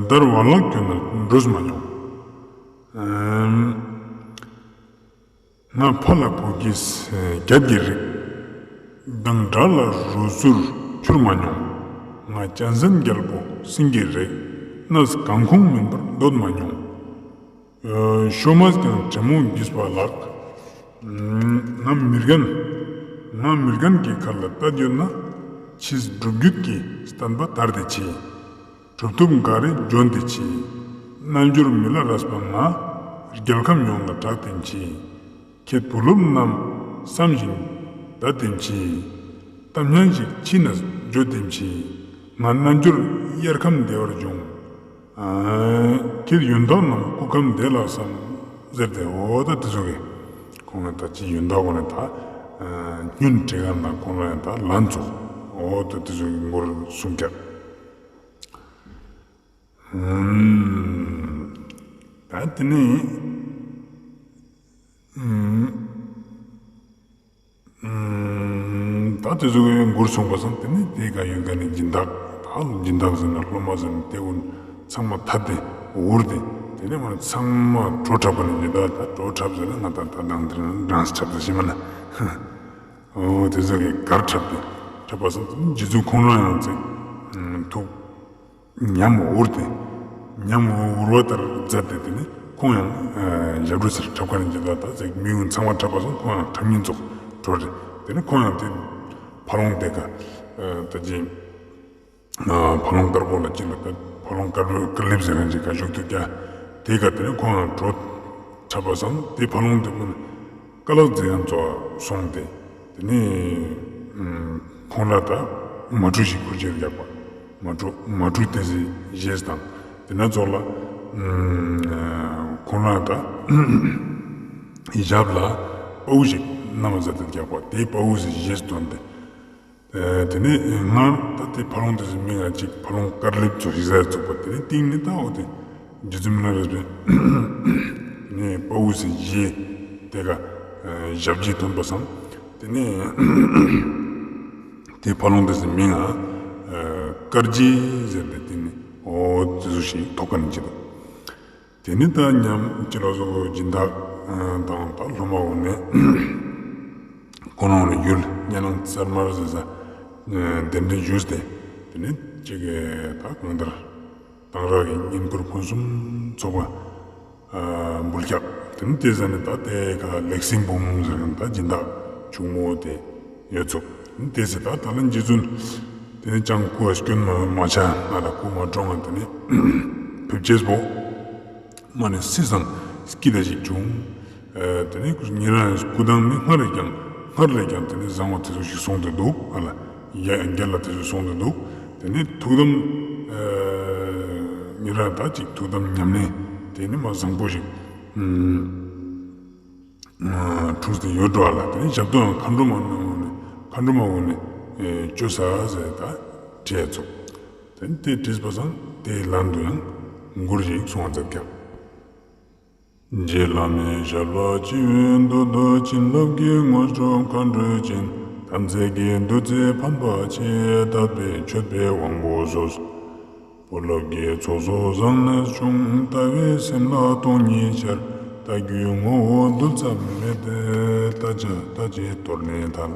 འདར་བ་ལག་གྱོན་ན་འགྲོས་མ་མྱོང་། ང་ཕ་ལ་བུ་གི་རྒྱབ་ཀྱི་རིགས། མདང་དགྲ་ལ་རུ་ཟུར་འཕྱུར་མ་མྱོང་། ང་གཅན་གཟན་རྒྱལ་པོ་སེང་གེ་རིགས། གནས་གང་ཁུངས་མིན་པར་འདོད་མ་མྱོང་། ཤོ་མ་ཀྱང་དྲེད་མོང་བརྒྱུས་པ་ལགས། ང་མི་རྒན། ང་མི་རྒན་གྱི་ཁ་ལ་བལྟས་ཡོད་ན། ཕྱིས་སྒྲུབ་བརྒྱུད་ཀྱི་བསྟན་པ་དར་ཏེ་མཆིས། གྲུབ་ཐོབ་འགའ་རེ་འབྱོན་ཏེ་མཆིས། རྣལ་འབྱོར་མི་ལ་རས་པ་ང་། རྒྱལ་ཁམས་ཡོངས་ལ་གྲགས་ཏེ་མཆིས། ཁྱེད་བུ་སློབ་རྣམས་བསམ་བཞིན་བདའ་སྟེ་མཆིས། གཏམ་སྙན་ཞིག་ཕྱི་ནས་བརྗོད་དེ་མཆིས། ང་རྣལ་འབྱོར་དབྱར་ཁམས་བདེ་བར་འབྱུང་། ཁྱེད་ཡོན་བདག་རྣམས་སྐུ་ཁམས་བདེ་ལགས་སམ། ཟེར་ཏེ་འོ་ད་དེ་ཚོ་གི་ཁོང་ལ་ད་ཅི་ཡོན་བདག་ཁོང་ལ་ད་སྙུན་དྲི་ག་ན་ཁོང་ལ་ཡང་ད་ལན་ཚོགས་འོ་ད་དེ་ཚོ་གི་མགུར་གསུང་རྒྱག་ད་དེ་ནས་ད་དེ་ཚོ་གི་མགུར་གསུངས་པ་སང་དེ་ནས་དེ་ག་ཡོད་ག་ནས་སྦྱིན་བདག་ད་སྦྱིན་བདག་ཟེར་ན་སློབ་མ་ཟེར་ན་དེ་ཀུན་ཚང་མ་ཐད་དེ་འུར་ཏེ་ དེ་ནས་མ་ཚང་མ་བྲོ་འཁྲབ་པ་ནི་འདི་ད་ད་བྲོ་འཁྲབ་ཟེར་ན་ང་ད་ད་དང་དེ་ན་ཌན་སི་འཁྲབ་ཟེར་ཞིག་མ་ན། འོ་དེ་ཟེར་གི་གར་འཁྲབ་དེ་འཁྲབ་པ་སང་དེ་ནི་རྗེ་བཙུན་ཁོང་རང་ཡང་ཚེ་ཐུགས་ཉམས་འུར་ཏེ་ཉམས་འུར་བ་ལྟར་མཛད་དེ་དེ་ནི་ཁོང་ཡང་ཞབས་བྲོ་ཟེར་འཁྲབ་ཁན་ནི་འདི་ད་ད་ཚེ་མི་ཡུལ་ཚང་མ་འཁྲབ་པ་སང་ཁོང་ཡང་འཁྲབ་ཉིན་ཙོགས་བྲོ་རེ། དེ་ནི་ཁོང་ཡང་དེ་ཕ་ལོང་དེ་ཀ་ད་ཅི། ཕ་ལོང་དཀར་པོ་ལ་ཅི་ལ་ད་ཕ་ལོང་དཀར་པོ་དཀར་ལེབ་ཟེར་ཁན་ཅིག་ག་བཞུགས་འདུག་ཀྱང་དེ་ཀ་དེ་ནི་ཁོང་ཡང་བྲོ་འཁྲབ་པ་སང་དེ་ཕ་ལོང་དེ་མོ་ནི་ཀ་ལག་རྫས་ཡང་ཙོགས་སོང་སྟེ་དེ་ནི་ཁོང་ལ་ད་མ་གྲུ་ཞིག་ཁུར་ཅེས་རྒྱག་པ། མ་གྲུ་མ་གྲུ་དེ་ཟེར་བཞེས་དང་དེ་ན་ཙོགས་ལ་ཁོང་ལ་ད་ཞབས་ལ་དཔའ་བོ་ཞིག་བསྣམས་མཛད་དེ་རྒྱག་པ་དེ་དཔའ་བོ་ཟེར་བཞེས་དོན་ཏེ། ཨེ་དེ་ནས་སྔར་ད་དེ་ཕ་ལོང་དེ་ཚོའི་མིང་ང་ཅིག་ཕ་ལོང་དཀར་ལེབ་ཚོ་ཞིག་ཟེར་ཚུགས་པ་དེ་ནས་སྟེང་ནས་ད་འོ་དེ་རྗེ་བཙུན་མི་ལ་རས་པའི་ནས་དཔའ་བོ་ཟེར་བཞེས་དེ་ཀ་ཨེ་ཞབས་རྗེས་ཐོན་པ་སང་དེ་ནས་དེ་ཕ་ལོང་དེ་ཚོའི་མིང་ང་ཨེ་དཀར་རྗེ་ཟེར་ཏེ་དེ་ནས་འོ་དེ་ཚོ་ཞིག་ཐོགས་ཁན་ཅིག་འདུག་དེ་ནི་ད་ཉམས་ཅི་ལོ་སོ་སྦྱིན་བདག་དང་ད་སློབ་མ་འོ་ནས་ཁོང་རང་ཡུལ་གཉའ་ནང་གཙང་མར་ཟེར་ས་གདན་འདྲེན་ཞུས་ཏེ་དེ་ནི་ཅིག་གི་ད་གང་ལྟར་གཏང་རག་གི་བསྙེན་བཀུར་ཕུན་སུམ་ཚོགས་པ་འབུལ་རྒྱག་དེ་ནི་དེ་ཟ་ནི་ད་དེ་ཀ་ལེགས་སེ་འབུམ་ཟེར་ཁན་ད་སྦྱིན་བདག་ཕྱུག་མོ་དེ་ཡོད་ཚུགས། དེ་ཟེར་ད་ད་ལན་རྗེ་བཙུན་དེ་ནི་ཅང་སྐུ་ལ་སྐྱོན་མ་མ་ཆ་ང་ལ་སྐུ་མ་གྲོངས་ང་དེ་ནི་ཕེབས་ཅེས་པོ་མ་ནི་སི་སང་སྐྱིད་ད་ཞིག་བྱུང་། དེ་ནི་ཉེ་རང་སྐུ་མདང་ནི་སྔར་ལས་ཀྱང་སྔར་ལས་ཀྱང་དེ་ནི་བཟང་བ་དེ་ཚོ་ཞིག་སོང་སྟེ་འདུག་ཨ་ལ་ཡ་རྒྱལ་ལ་དེ་ཚོ་སོང་སྟེ་འདུག་དེ་ནི་ཐུགས་དམ་ཉེ་རང་ད་ཅིག་ཐུགས་དམ་ཉམས་ལེན་དེ་ནི་མ་བཟང་པོ་ཞིག་འཁྲུངས་ཏེ་ཡོད་འགྲོ་ལ། དེ་ནས་ཞབས་ཏོག་ཡང་མཁའ་འགྲོ་མ་ནི་འོ་ནས་མཁའ་འགྲོ་མ་འོ་ནས་ཨེ་བཅོལ་ས་ཟེར་ད་བྲིས་ཚུགས། དེ་ནས་དེ་བྲིས་པ་སང་དེའི་ལན་དུ་ཡང་མགུར་ཞིག་གསུང་བ་མཛད་ཀྱང་། རྗེ་བླ་མའི་ཞབས་ལ་སྤྱི་བོའི་མདུན་དུ་བྱིན་རླབས་ཀྱི་དངོས་གྲུབ་མཁའ་འགྲོས་བྱིན། དམ་ཚིག་གི་བདུད་རྩི་ཕན་པ་ཆེ། དད་པའི་མཆོད་པའི་དབང་པོ་སོས། བུ་སློབ་ཀྱི་ཚོགས་གསོག་བཟང་ནས་བྱུང་། ལྟ་བའི་སེམས་ལ་སྟོང་ཉིད་འཆར། ལྟ་རྒྱུའི་ངོ་བོ་རྡུལ་ཙམ་མེད་དེ། ལྟ་བྱ་ལྟ་བྱེད་དོར་ནས་ཐལ།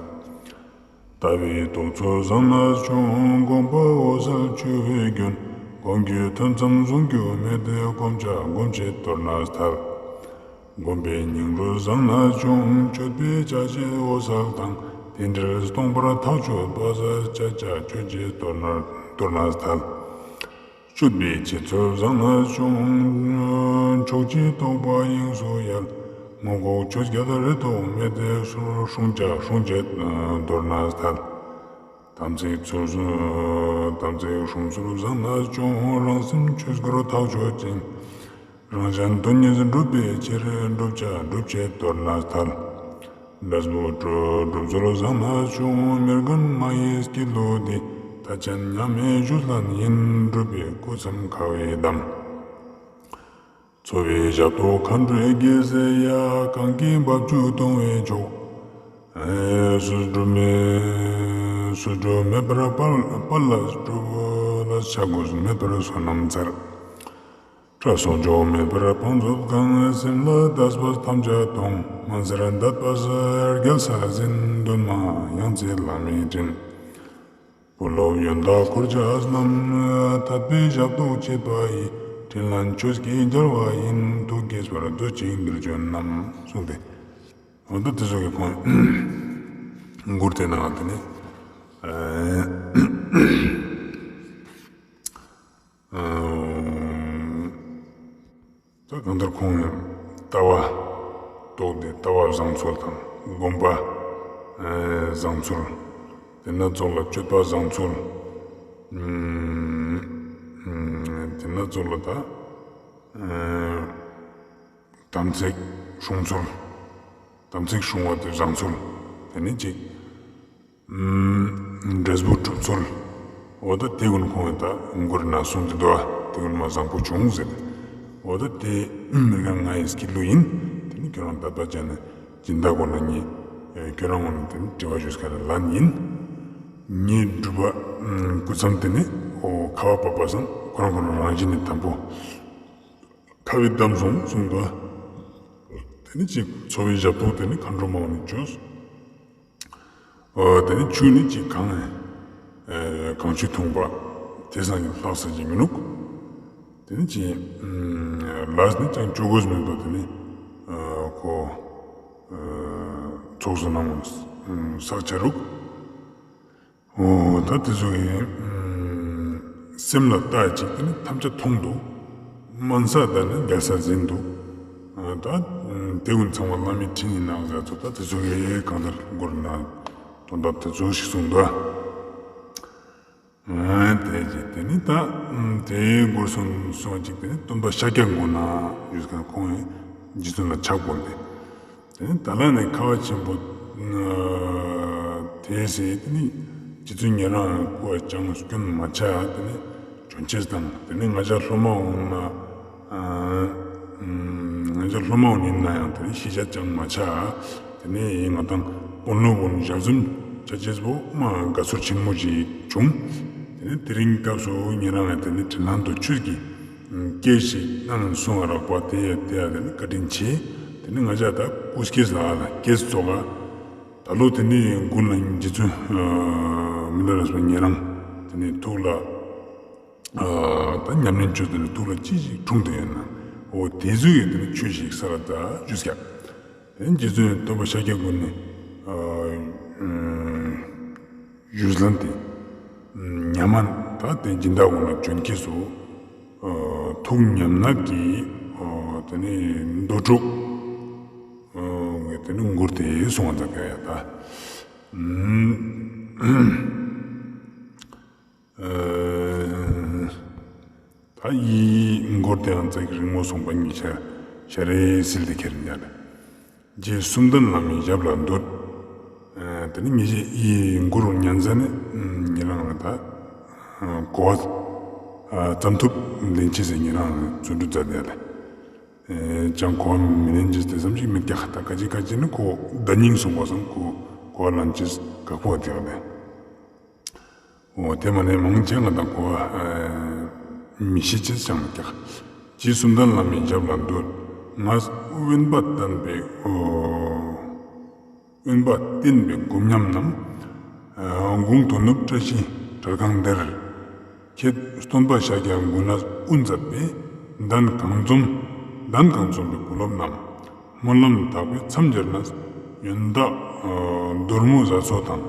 ལྟ་བའི་རྟོགས་ཚུལ་བཟང་ནས་བྱུང་། སྒོམ་པ་འོད་གསལ་ཆུ་བོའི་རྒྱུན། སྒོམ་རྒྱུའི་ཐུན་མཚམས་བཟུང་རྒྱུ་མེད་དེ། སྒོམ་བྱ་སྒོམ་བྱེད་དོར་ནས་ཐལ། སྒོམ་པའི་སྙིང་རུས་བཟང་ནས་བྱུང་། མཆོད་པའི་བྱ་བྱེད་འོད་གསལ་དང་། རྟེན་འབྲེལ་སྟོང་པར་ཐག་ཆོད་པ། བྱ་བྱ་མཆོད་བྱེད་དོར་ནས་དོར་ནས་ཐལ། སྤྱོད་པའི་བྱེད་ཚུལ་བཟང་ནས་བྱུང་། ཕྱོགས་བཅུའི་རྟོག་པ་དབྱིངས་སུ་ཡལ། མངོན་ལྐོག་ཆོས་བརྒྱད་རེ་དོགས་མེད་དེ། སྲུང་བྱ་སྲུང་བྱེད་དོར་ནས་ཐལ། དམ་ཚིག་ཚུལ་དམ་ཚིག་སྲུང་ཚུལ་བཟང་ནས་བྱུང་། རང་སེམས་ཆོས་སྐུར་ཐག་ཆོད་ཅིང་། རང་གཞན་དོན་གཉིས་སྒྲུབ་པའི་ཕྱིར། བསྒྲུབ་བྱ་སྒྲུབ་བྱེད་དོར་ནས་ཐལ། འབྲས་བུ་སྒྲུབ་སྒྲུབ་ཚུལ་བཟང་ནས་བྱུང་། མི་རྒན་མ་ཡི་སྐྱིད་ལུགས་འདི། ཐེག་ཆེན་མཉམ་མེད་རྒྱུད་ལ་ཡིན། སྒྲུབ་པའི་སྐུ་མཚམས་ཁ་བའི་འདམ། འཚོ་བའི་ཞབས་ཏོག་མཁའ་འགྲོའི་དགེ་སེ་ཡ། གང་གིས་འབབ་ཆུ་གཏོང་བའི་མཆོག་ཨེ་སུས་སྒྲུབ་མེད་སུས་སྒྲུབ་མེད་པར་དཔལ་དཔལ་ལ་སྒྲུབ་ལ་ཆ་དགོས་མེད་པར་བསོད་ནམས་འཚལ། སྐྲ་སོགས་འཇོག་མེད་པར་བང་མཛོད་གང་། སེམས་ལ་དད་པ་ཐམས་ཅད་གཏོང་། མ་ཟེར་དད་པ་ཟེར་རྒྱལ་ས་ཟིན། འདུན་མ་ཡང་རྩེ་བླ་མའི་དྲིན། བུ་སློབ་ཡོན་བདག་འཁོར་བཅས་རྣམས། དད་པའི་ཞབས་ཏོག་བྱེད་པ་ཡི། དྲིན་ལན་ཆོས་ཀྱི་འབྱལ་བ་ཡིན། ཐུགས་དགྱེས་པར་མཛོད་ཅིག་འདིར་བྱོན་རྣམས། གསུངས་ཏེ། འོ་ད་དེ་ཚོ་གི་ཁོང་མགུར་དེ་ནང་དེ་ནི། ད་གང་ལྟར་ཁོང་ཡང་ལྟ་བ་རྟོགས་ཏེ་ལྟ་བ་བཟང་ཚུལ་དང་སྒོམ་པ་བཟང་ཚུལ། དེ་ན་ཚོགས་ལ་སྤྱོད་པ་བཟང་ཚུལ། དེ་ན་ཚོགས་ལ་ད་དམ་ཚིག་སྲུང་ཚུལ། དམ་ཚིག་སྲུང་བ་དེ་བཟང་ཚུལ། དེ་ནི་གཅིག་འབྲས་བུ་གྲུབ་ཚུལ། འོ་ད་དེ་ཀུན་ཁོང་ད་མགུར་ན་གསུངས་ཏེ་འདུག་ཨ། དེ་ཀུན་མ་བཟང་པོ་བྱུང་ཟེར། འོ་ད་དེ་མི་རྒན་ང་ཡི་སྐྱིད་ལུགས་ཡིན། དེ་ནི་ཁྱོད་རང་དད་པ་ཅན་ནི་སྦྱིན་བདག་གོ་ན་ཉེ། ཁྱོད་རང་གོ་ན་དེ་ནི་དྲི་བ་ཞུས་ཁ་ལ་ལན་ཡིན། ཉེ་སྒྲུབ་པ་སྐུ་མཚམས་དེ་ནི་འོ་ཁ་བ་བབས་པ་སང་ཁོ་རང་ཁོ་རང་རང་བཞིན་ནི་དམ་པོ། ཁ་བའི་བསྡམས་སོང་གསུངས་འདུག། དེ་ནི་ཅིག་འཚོ་བའི་ཞབས་ཏོག་དེ་ནི་མཁའ་འགྲོ་མ་ནི་བྱོས། ཨོ་དེ་ནི་ཆུ་ནི་ཅིག་གང་ཨེ་གང་ཆུ་འཐུང་པ་དེ་སང་ཉིན་ལྷག་ས་ཅིག་མི་ནུག། དེ་ནི་ཅིག་ལས་ནི་ཅང་ཅོ་དགོས་མི་འདུག། དེ་ནི་ཨ་ཁོ་ཚོགས་སུ་ནང་བསགས་ཆ་རུག། འོ་ད་དེ་ཚོ་གི་སེམས་ལ་བལྟ་ཅིག་དེ་ནི་ཐམས་ཅད་མཐོང་འདུག། མན་ས་དང་ནི་རྒྱལ་ས་ཟིན་འདུག། ད་དེ་ཀུན་ཚང་མ་བླ་མའི་ཁྲིད་ཡིན་ནང་ཟེར་ཚོ་ད་དེ་ཚོ་གི་གང་ལྟར་མགོར་ན་དོན་དག་དེ་ཚོ་ཞིག་གསུངས་འདུག། དེ་ཅིག་དེ་ནི་ད་དེའི་མགོར་སོང་སོང་ཅིག་དེ་ནི་སྟོན་པ་ཤཱཀྱ་མགོན་ན་ཡོད་ཁན་ཁོང་ཡིན་རྗེ་བཙུན་ལ་ཕྱག་བོར་ཏེ། དེ་ནི་ད་ལ་ནི་ཁ་བ་ཆེན་པོ་དེ་ཟེར་དེ་ནི་རྗེ་བཙུན་ཉན་རང་སྐུ་ཅང་སྐྱོན་མ་ཆགས། དེ་ནི་བྱོན་ཅེས་དང་དེ་ནི་ང་ཅག་སློབ་མ་འོང་ན་ང་ཅག་སློབ་མ་འོང་ཡིན་ན་ཡང་དེ་ནི་ཤེས་བྱ་ཅང་མ་ཆགས། དེ་ནི་ང་དང་དཔོན་སློབ་འོང་ཞལ་འཛོམས་ཆ་ཅེས་པོ་མ་དགའ་ཚོར་ཆེན་མོ་ཅིག་བྱུང་། དེ་ནི་དེ་རིང་སྐབས་སུ་ཉན་རང་ཡང་དེ་ནི་དྲིན་ལན་དུ་ཆོས་ཀྱི་སྐད་ཞིག་གནང་སོང་བ་རག་པ་དེ་ཡ་དེ་ཡ་དེ་ནི་བཀའ་དྲིན་ཆེ། དེ་ནི་ང་ཅག་ད་སྐུ་སྐྱེས་ལ་ལ་སྐྱེས་ཚོགས་ལ་ད་ལོ་དེ་ནི་དགུན་ལ་རྗེ་བཙུན་མི་ལ་རས་པ་ཉན་རང་དེ་ནི་ཐུགས་ལ་ད་ཉམས་ལེན་བཅོས་དེ་ནི་ཐུགས་ལ་ཅི་ཞིག་འཁྲུངས་ཏེ་ཡོད་ན་འོ་དེ་ཚོ་ཡོད་དེ་ནི་ཆོས་ཞིག་ས་ལ་ད་ཞུས་ཀྱང་། དེ་རྗེ་བཙུན་སྟོན་པ་ཤཱཀྱ་མགོན་ནི་ཨ་ཨ་བཞུགས་ལ་དེ་ཉམས་མ་ད་དེ་སྦྱིན་བདག་གུན་ལ་བྱོན་སྐྱེས་སུ་ཨ་ཐུགས་ཉམས་ནག་གི་ཨ་དེ་ནི་འདོད་འགྲོ་ཨ་དེ་ནི་མགུར་དེ་གསུང་བ་ཙམ་ཡ་ད། ཨ་ད་ཡི་མགུར་དེའང་ཙག་རིང་མོ་སོང་པ་ཉི་ཤ་ཤ་རེ་སིལ་ཏེ་ཁྱེར་ཉལ། རྗེ་གསུམ་ལྡན་བླ་མའི་ཞབས་ལ་འདུད། ཨ་དེ་ནི་ཉི་ཤ་ཡི་མགུར་ཉན་ས་ནི་ཉེ་རང་ལ་ད་གོ་བ་ཙམ་ཐུབ་ལེན་ཅེས་སི་ཉེ་རང་རྩོན་འགྲུས་མཛད་དེ་ལ། ཨེ་ཅང་གོ་བ་མི་ལེན་ཅེས་དེ་ཙམ་ཞིག་མི་རྒྱག་ད་ཀ་ཅི་ཀ་ཅི་ནི་ཁོ་བརྡ་རྙིང་སོང་བ་སང་ཁོ་གོ་བ་ལེན་ཅེས་ག་ཁོ་བ་དེ་ཡོད་ལེ། འོ་དེ་མ་ནས་མང་ཆེ་ང་དང་གོ་བ་མི་ཤེས་ཅེས་ཅང་མི་རྒྱག། རྗེ་གསུམ་ལྡན་བླ་མའི་ཞབས་ལ་འདུད། ངས་དབེན་པ་བསྟེན་པའི་འོ། དབེན་པ་བསྟེན་པའི་སྒོམ་ཉམས་རྣམས། དགུང་དོན་ནུབ་བཀྲ་ཤིས་གྲལ་ཁང་འདིར། ཁྱེད་སྟོན་པ་ཤཱཀྱ་མགོན་ལ་དབུ་མཛད་པའི། གདན་གང་འཛོམས་གདན་གང་འཛོམས་པའི་བུ་སློབ་རྣམས། སྨོན་ལམ་དག་པས་མཚམས་སྦྱར་ནས། ཡོན་བདག་མདོ་སྨོན་བཟའ་ཚོགས་དང་།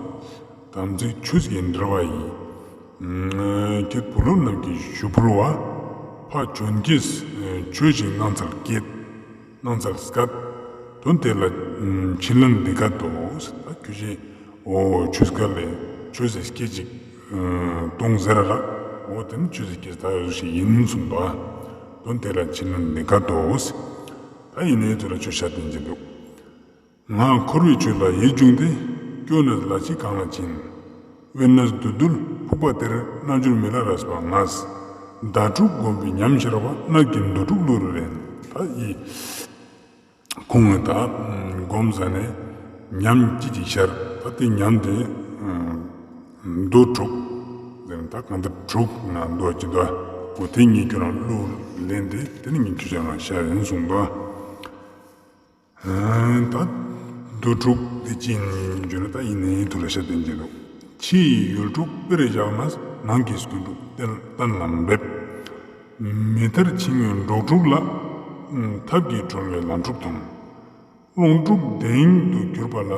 དམ་ཚིག་ཆོས་ཀྱི་འབྲེལ་བ་ཡིས། ཁྱེད་བུ་སློབ་རྣམས་ཀྱི་ཞུ་ཕུལ་བ། ཕ་བྱོན་སྐྱེས་ཆོས་ཤིག་གནང་ཚར་སྐད། གནང་ཚར་སྐད། དོན་དེ་ལ་ཕྱིར་ལན་འདི་སྐད་དོ། ད་ཁྱོད་ཀྱིས་འོ་ཆོས་སྐད་ལས་ཆོས་སི་སྐད་ཅིག་གཏོང་ཟེར་ར། འོ་དེ་ནི་ཆོས་སི་སྐད་ད་རུ་ཞིག་ཡིན་གསུངས་དོ། དོན་དེ་ལ་ཕྱིར་ལན་འདི་སྐད་དོ། ད་ཡིན་ནའི་དུ་ལ་ཆོས་བཤད་དེ་འཇིག་འདུག། ང་འཁོར་བའི་ཆོས་ལ་ཡིད་གཅུང་སྟེ། སྐྱོ་ནས་ལ་ཕྱི་གང་ལ་ཕྱིན། དབེན་གནས་བདུད་འདུལ་ཕུག་པ་དེར། རྣལ་འབྱོར་མི་ལ་རས་པ་ངས། ཟླ་དྲུག་བསྒོམས་པའི་ཉམས་ཤར་བ། གནས་ཀྱི་འདོད་དྲུག་ལུ་རེ་རན། ད་ཡི་ཁོང་ངི་ད་བསྒོམས་ཟ་ནས་ཉམས་ཅི་ཅིག་ཤར། ད་དེ་ཉམས་དེ་འདོད་དྲུག་ཟེར་ན་ད་གང་ལྟར་དྲུག་ན་འདོད་ཅི་འདོད། འོ་དེ་ཉིད་ཁྱོད་རང་བློ་ལེན་ཏེ་དེ་ནི་ཉིད་ཁྱོད་ཅག་ལ་ཤར་ཡིན་གསུངས་འདུག། ད་འདོད་དྲུག་དེ་ཅི་ཡིན་ན་ད་ཡིན་ནའི་དུ་ལ་ཤར་དེ་འཇིག་འདུག། ཕྱི་ཡི་ཡུལ་དྲུག་དཔེར་བཞག་ན། ནང་གི་སྐྱོན་དྲུག་གཏན་གཏན་ལ་འབེབས། མི་ཐར་འཆིང་བའི་འགྲོ་དྲུག་ལ། ཐབས་ཀྱིས་གྲོལ་བའི་ལམ་དྲུག་དང་། རླུང་དྲུག་གདེང་དུ་གྱུར་པ་ལ།